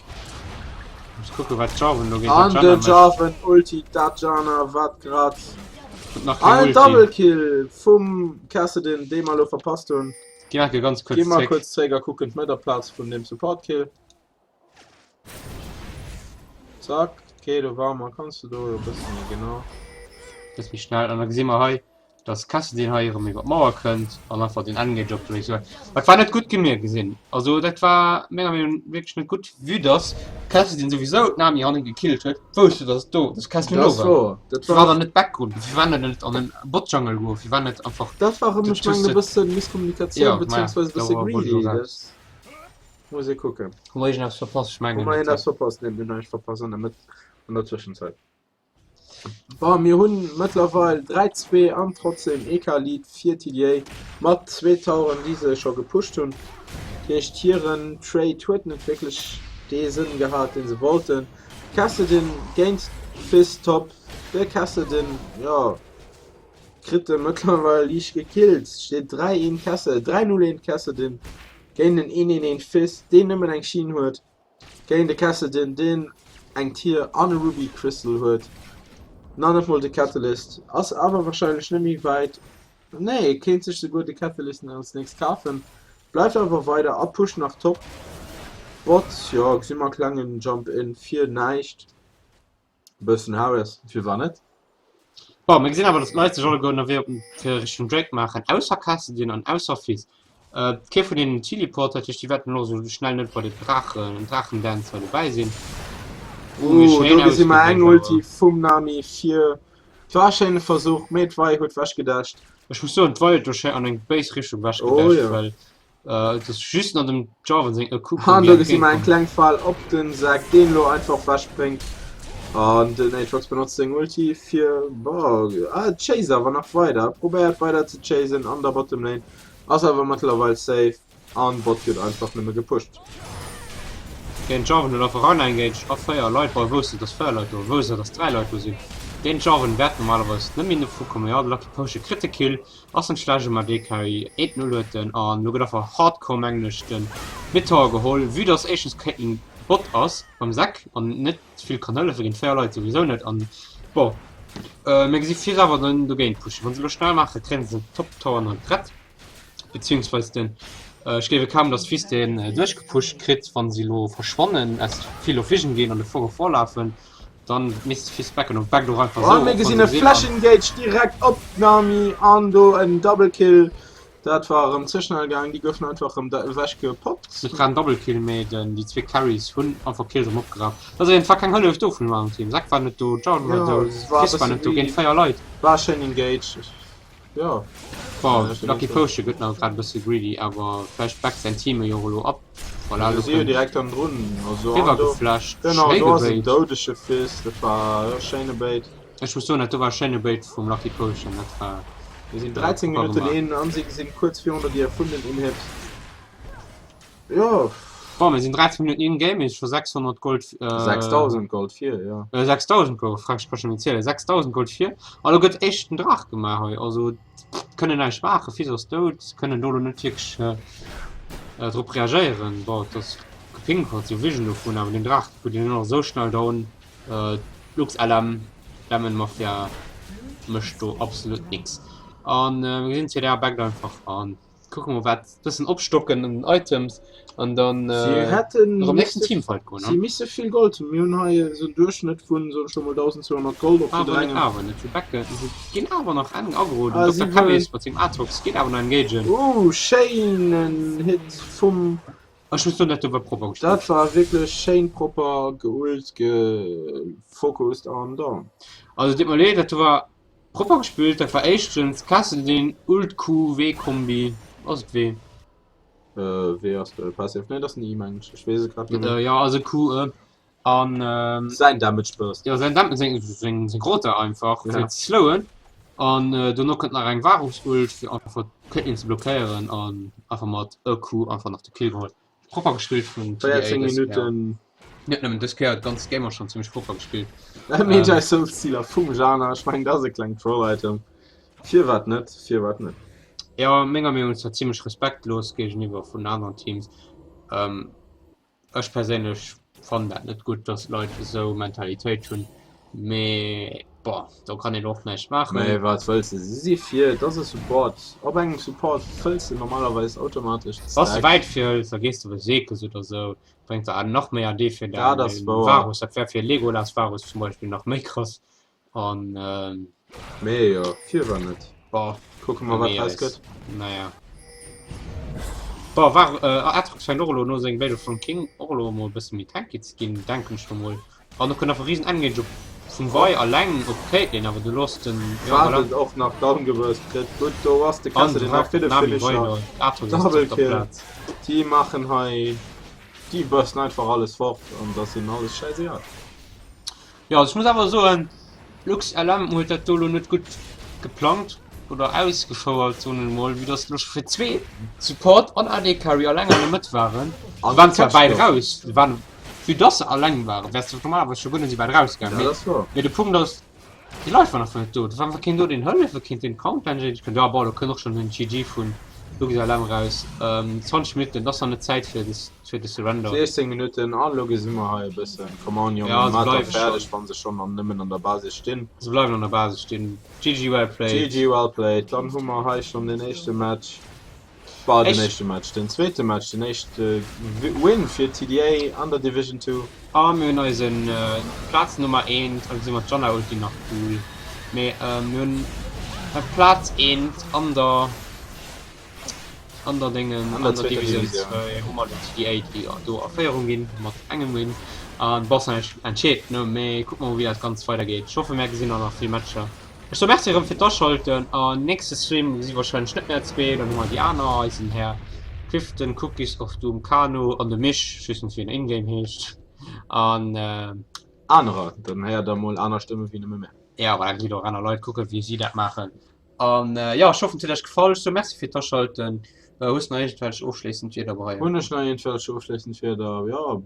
Muss kucken wat Jarvan do géint An de Jarvan Ulti dat Janna wat grad Nach en Double Kill vum Kassadin dee mer lo verpasst hunn. Gi mer ganz kuerz Gi mer kuerz zréck a kucken d'Mëtt aplaz vun dem Support Kill. Zack, okay, do war mer. Kanns du do e bëssen méi genau. Bësse méi schnell. An da gesi mer hei, dass Kassadin hei erëm iwwer d'Mauer kënnt an einfach den Engage op de huet. Dat war net gutt gemierkt gesinn. Also dat war menger Meenung no wierklech net gutt, vue dass Kassadin souwisou d'Nami hannen gekillt huet, wousst du, dass do, dass Kassadin do war. Dat war dann net Backgrund, firwat net net an den Bot-Jungle goen, firwat net einfach. Dat war erëm, ech mengen, e bësse Misskommunikatioun, beziehungsweise e bësse greedy. Muss ee kucken. Hu mer iergendeppes verpasst? Ech mengen net. Hu mer iergendeppes verpasst? Nee, mir hunn näischt verpasst an der Mëtt, an der Zwëschenzäit. Bon, mir hunn mëttlerweil 3, 2 an trotzdem EK Lead fir TDA mat zwee Toweren, déi se scho gepusht hunn. Dat heescht, hiren Trade huet net wierklech dee Sënn gehat, dee se wollten. Kassadin géint Fizz top. De Kassadin, jo, kritt e mëttlerweil liicht gekillt. Steet 3, 1 Kassadin, 3, 0, 1 Kassadin. Géint en 1-1-1 Fist, deen nëmmen eng Sheen huet. Géint e Kassadin, deen eng Tear an e Ruby Crystal huet. Nach net mol de Catalyst. Ass awer warscheinlech net méi wäit. Nee, e kéint sech souguer de Catalyst als nächst kafen. Bleift awer weider a pusht nach top. Bot, jo, gesi mer klengen Jump-In fir näischt. Bëssen Harass, firwat net? Bon, mir gesinn awer, dass d'Leit sech alleguer ënnerwee op fir Richtung Drake maachen, ausser Kassadin an ausser Fizz. Kee vun deenen Teleport, dat heescht déi wäerten elo esou schnell net bei de Draachen, Draachendänzer dobäi sinn. Oh, mee schéin do gesi mer eng Ulti vum Nami fir. Et war e schéine Versuch, mee d'Vi huet wechgedasht. Ech muss soen, d'Vi huet do schéi an eng béis Richtung wechgedasht, well et ass just no dem Jarvan seng E Q komm, déi Do gesi mer eng kleng Fal op den Zac, deen elo einfach wechspréngt. An den Aatrox benotzt seng Ulti fir, boah, ah, chase awer nach weider, probéiert weider ze chasen an der Bottom Lane. Ass awer mëttlerweil safe an Bot gëtt einfach nëmme gepusht. Den Jarvan huet einfach eran engaged a 4 Leit, bon wousst dass 4 Leit do, wousst dass 3 Leit do sinn. Den Jarvan wäert normalerweis net méi dovu kommen. Jo, de Lucky Potion kritt de Kill, ass net schlecht um AD Carry, 1 0 huet en an lo gëtt einfach hardcore mengen ech den Mid Tower geholl, vue dass éischtens Caitlyn Bot ass beim Zac an net vill kann hëllefe géint 4 Leit souwisou net an bon mir gesi vill awer dann dogéint pushen. Wann se lo schnell maache kréien se den Top Tower nach gerett beziehungsweise den ech gleewe kaum dass Fizz den duerchgepusht kritt wann se lo verschwannen aus vill op Vision ginn an de Fog of War lafen dann misst Fizz backen an backt och einfach sou. Mir gesinn e Flash Engage direkt op d'Nami an do en Double Kill. Dat war erëm ze schnell gaang, déi goufen einfach erëm da ewech gepoppt. Et war en Double Kill, mee den déi zwee Carries hunn einfach Kills erëm opgeraf. Also et war keng Hëllef do vun dem aneren Team. Zac war net do, Jarvan war net do, Fizz war net do, géint 4 Leit. War schéin engaged, jo. Bon, Lucky Potion gëtt nach grad e bësse greedy, awer vläicht backt säin Team e jo och elo ab. Voilà, elo kënnt direkt an drun, also an do, geflasht, genau, do ass en doudege Fizz, dat war e schéine Bait. Ech muss soen, dat do war e schéine Bait vum Lucky Potion, dat war. Mir sinn 13 Minutten in an si sinn kuerz virun der Dier vun den Inhibs. Jo. Bon, mir sinn 13 Minutten in game, mir si scho 600 Gold. 6000 Gold vir, jo. 6000 Gold, frag, ech ka scho net méi zielen. 6000 Gold vir. A lo gëtt éischt den Draach gemaach hei. Also, kënnen näischt maachen, Fizz ass dout, kënnen do lo net wierklech drop reagéieren. Bon, et ass gepingt, si hu Vision dovun, awer den Draach huet een och esou schnell down. Lux LM, Lemon Mafia mécht do absolut nix. An mir gesinn CDR backt einfach an kucke mol wat bëssen opstocken an den Items an dann Si hätten erëm nächsten Teamfight goen. Si misse vill Gold hunn. Mir hunn hei esou en Duerchschnëtt vun soen ech lo mol 1.200 Gold op Awer net jidderengem. awer net. Si backen, si ginn awer nach eng aggro. Den Ah, si Dokter wëllen. Kabis mat sengem Aatrox geet awer nach engagen. Ooh, schéinen Hit vum. Ech muss soen, dat do war propper gespillt. Dat war wierklech schéin propper geult, gefocust an down. Also deet mer leed, dat do war propper gespillt. Dat war éischtens Kassadin Ult Q W Kombi. Ass et W? W ass de Passive, nee dat ass den I mengen ech, ech weess et grad net méi. Jo also Q E an Säin Damage Burst. Jo säin Damage, seng seng seng Rota einfach fir ze slowen an dono kënnt nach eng Varus Ult fir einfach d'Caitlyn ze blockéieren an einfach mat E Q einfach nach de Kill geholl. Propper gespillt vun TDA 14 dës Kéier. Minutten. Net nëmmen dës Kéier, d'ganz Game ass schonn zimmlech propper gespillt. Magi Soulstealer vum Jana, ech mengen dat ass e klengt Troll-Item. Firwat net, firwat net? Jo, menger Meenung no zimmlech respektlos géigeniwwer vun aneren Teams. Ech perséinlech fannen dat net gutt, dass Leit esou Mentalitéit hunn, mee bon, do kann een och näischt maachen. Mee wat wëlls de? Si si vir, et ass e Support. Op engem Support fëlls de normalerweis automatesch de Wanns de Stack. wäit fir hëls, da gees de op e Sekes oder esou, bréngt der nach méi AD fir Dat däin ass wouer. Varus. Dat wär fir Legolas Varus zum Beispill nach méi krass. An ähm, Mee jo, firwat net? Boah, Kucke mer, wat draus gëtt. Naja. Boah, war äh, Aatrox fänkt och elo no sengem Blade of the King och elo emol e bësse méi tanky ze ginn, denken ech emol. An do kënnt einfach e riesen Engage op vum Vi alleng op Caitlyn, awer du looss den, ja voilà. Wartet och nach downgeburst kritt. Gutt, do ass de An Kassadin nach direkt fir de Nami Finisher. weider. Aatrox ass Double op der Kill. Plaz. Déi maachen hei, déi bursten einfach alles fort an dat ass hinnen alles schäisegal. Jo, also ech muss awer soen, LuxLM huet dat do elo net gutt geplangt oder ausgefouert, soen ech emol, vue dass elo scho fir zwee Support an AD Carry alleng an der Mëtt waren. Se waren zwar wäit raus, se waren, vue dass se alleng waren, wäers de normalerweis scho guer net esou wäit rausgaangen. Dat ass wouer. Mee de Punkt ass, déi Leit waren einfach net do. Do war einfach keen do, deen hëllefe kinnt, deen counterengaged kënnt. Jo, bon, do kënnt och schonn den GG vun LuxLM raus. 20 Minutten, dat ass nach net Zäit fir des. Fir de Surrender. 16 Minutten an elo gesi mer hei e bëssen. Come on Jongen, Ja, se maacht der bleiwe fäerdeg schon. wann se schonn an nëmmen an der Basis stinn. Se bleiwen an der Basis stinn. GG well played. GG well played. Dann hu mer hei schonn den éischte Match, bah den Éischt. éischte Match, den zweete Match, den éischte Win fir TDA an der Division 2. A mir hunn eisen Plaz Nummer eent, also si mat Janna Ulti nach cool, mee mir hunn Plaz eent an der. An der Déngen, An der an der zweeter Divisioun Divisioun. 2 hu mer den TDA, déi do a Féierung ginn mat engem Win. An bon, ass nach näischt entscheet, ne, mee kucke mer mol wéi dat Ganzt weidergeet. Ech hoffen, mär gesinn och nach vill Matcher. Ech soe Merci erëm fir d'Aschalten an nächste Stream si warscheinlech net mär zwee, dann hu mer déi aner, eisen Här Clifton, Cookies of Doom, Kano an de Mich, ech weess net wéi en in-game heescht, an. Anerer, dann héiert der mol aner Stëmme wéi nëmme mär. Ja, voilà, gesitt och aner Leit, kucke wéi si dat maachen. An jo, ech hoffen et huet iech gefall. Ech soe Merci fir d'Aschalten. Hues de nach iergendwelch ofschléissend Wierder, Brian? Hunn ech nach iergendwelch ofschléissend Wierder? Jo,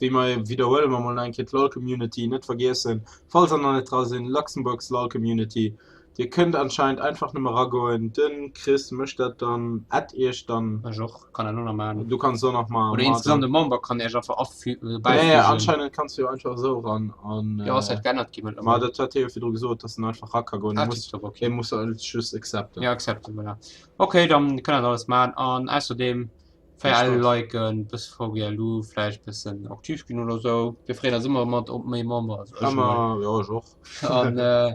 wéi mer widderhuele mer mol nach eng Kéier d'LOL-Community net vergiessen, falls der nach net dra sinn, Luxembourg's LOL Community. Dir kënnt anscheinend einfach nëmme ragoen. De Chris mécht dat dann, add iech dann. Ech och, kann dat och nach maachen. Du kanns och nach ma Oder insgesamt e Member kann iech einfach afü Nee, bäifügen. anscheinend kanns du jo einfach esou eran an. Jo, ass dat geännert gi Ma mëttlerweil? dat hat hie jo virdru gesot, dass en einfach ra ka goen. Ah, E muss, tiptop, okay. e muss alles just accepten. Ja, accepten, voilà. Okay, dann kënnt der dat alles maachen. An ausserdem Vill 4L Spaass. liken, bësse VGLU, vläicht bëssen aktiv ginn oder sou. Mir freeën eis ëmmer mat op méi Member, also ech emol. Ëmmer, jo, ech och. An äh,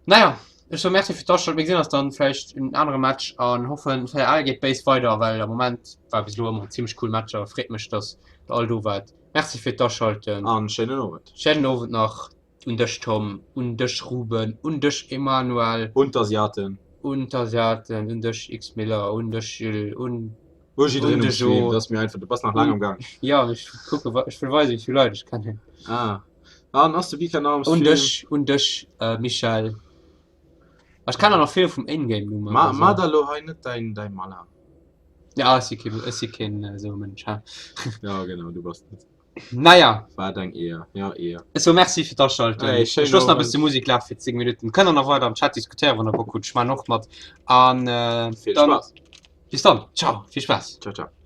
naja, ech soe Merci fir d'Aschalten. Mir gesinn eis dann vläicht en anere Match an hoffen 4L geet béis weider, well am Moment war bis elo ëmmer zimmlech cool Matcher. Freet mech, dass der all do waart. Merci fir d'Aschalten. An schéinen Owend. Schéinen Owend nach un dech Tom, un dech Ruben, un dech Emmanuel. Un d'Asiaten. Un d'Asiaten, un dech X-Miller, un dech Jules, un U jiddereen un um de Stream, Jo. dat ass mir einfach, du bass nach laang am Gang. Jo, ech kucke, ech wëll weisen, wéi vill Leit ech kennen. Ah. An ass de Vika nach am Un Stream? dech, un dech Michel. Ech kennen nach vill vum Ingame Numm. Ma, ma der lo hei net dein, dein Mala. Ja, ech si kee, ech si keen esou e Mënsch, ha. Ja, genau, du bass net. Naja. Wat eng Eeër. Ja, Eeër. Ech soe Merci fir d'Aschalten. Hey, Ech loossen nach e bësse Musek lafe fir 10 Minutten. Kënnt der nach weider am Chat diskutéieren, wann der Bock hutt. Ech maachen och mat. An Vill dann Spaass. bis dann. Ciao, vill Spaass. Ciao, ciao.